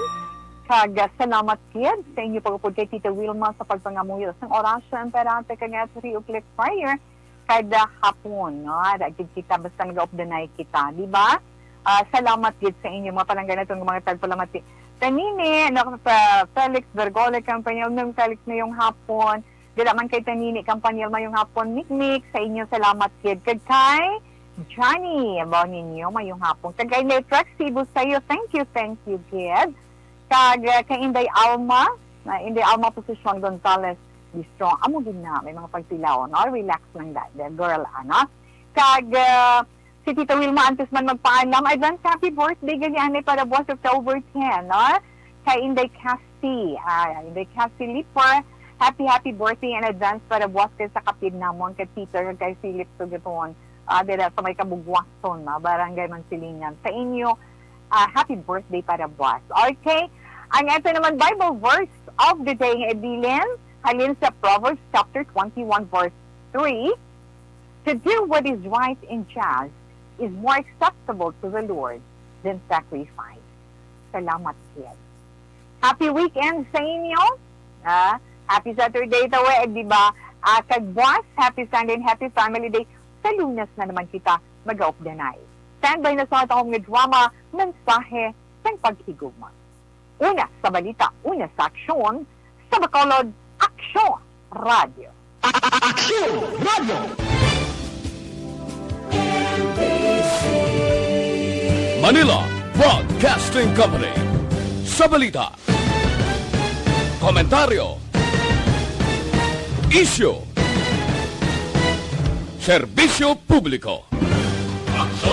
Kag salamat gid sa inyo pag-upod kay Tita Wilma sa pagpangamuyo sang Oratio Imperata kag nga Three O'Clock Prayer kada hapon, no? Ara gid kita basta nagaupdanay kita, di ba? Ah, salamat gid sa inyo, mga palangga naton nga mga tagpalamati. Kanini, no, sa Felix Bergole Campañal, Nung Felix, mayong hapon. Dira man kay Tanini Campañal, mayong hapon, Mikmik, sa inyo, salamat gid. Kag kay Johnny, abo ninyo, mayong hapon. Kag kay Letrax Cebu, sa iyo, thank you, thank you gid. Kag, ah, kay Inday Alma, na Inday Alma Posisyon Gonzales, be strong. Amo gid na, may mga pagtilaw, no? Relax lang da, the girl, ano? Kag, ah, si Tita Wilma, antes man magpaalam, advance happy birthday gali anay para buwas October ten, no? Kay Inday Cassie, ah, Inday Cassie Liper, happy, happy birthday in advance para buwas kay sa kapid namon, kay Peter, kay Philip Sugaton, ah, dira sa may Kabugwason, no? Barangay Mansilingan. Sa inyo, ah, happy birthday para buwas. Okay? Ang ato naman Bible verse of the day nga ibilin, halin sa Proverbs chapter twenty-one, verse three, "To do what is right and just is more acceptable to the Lord than sacrifice." Salamat, Lord. Happy weekend sa inyo. Ah, happy Saturday ta, we, di ba? Ah, kag buwas, happy Sunday and happy Family Day. Sa Lunes na naman kita mag-aupdanay. Standby na sa atong nga drama, Mensahe sang Paghigugma. Una sa balita, una sa aksyon, sa Bacolod, Aksyon Radio. Aksyon Radio. Manila Broadcasting Company. Sa balita, komentaryo, isyu, serbisyo publiko.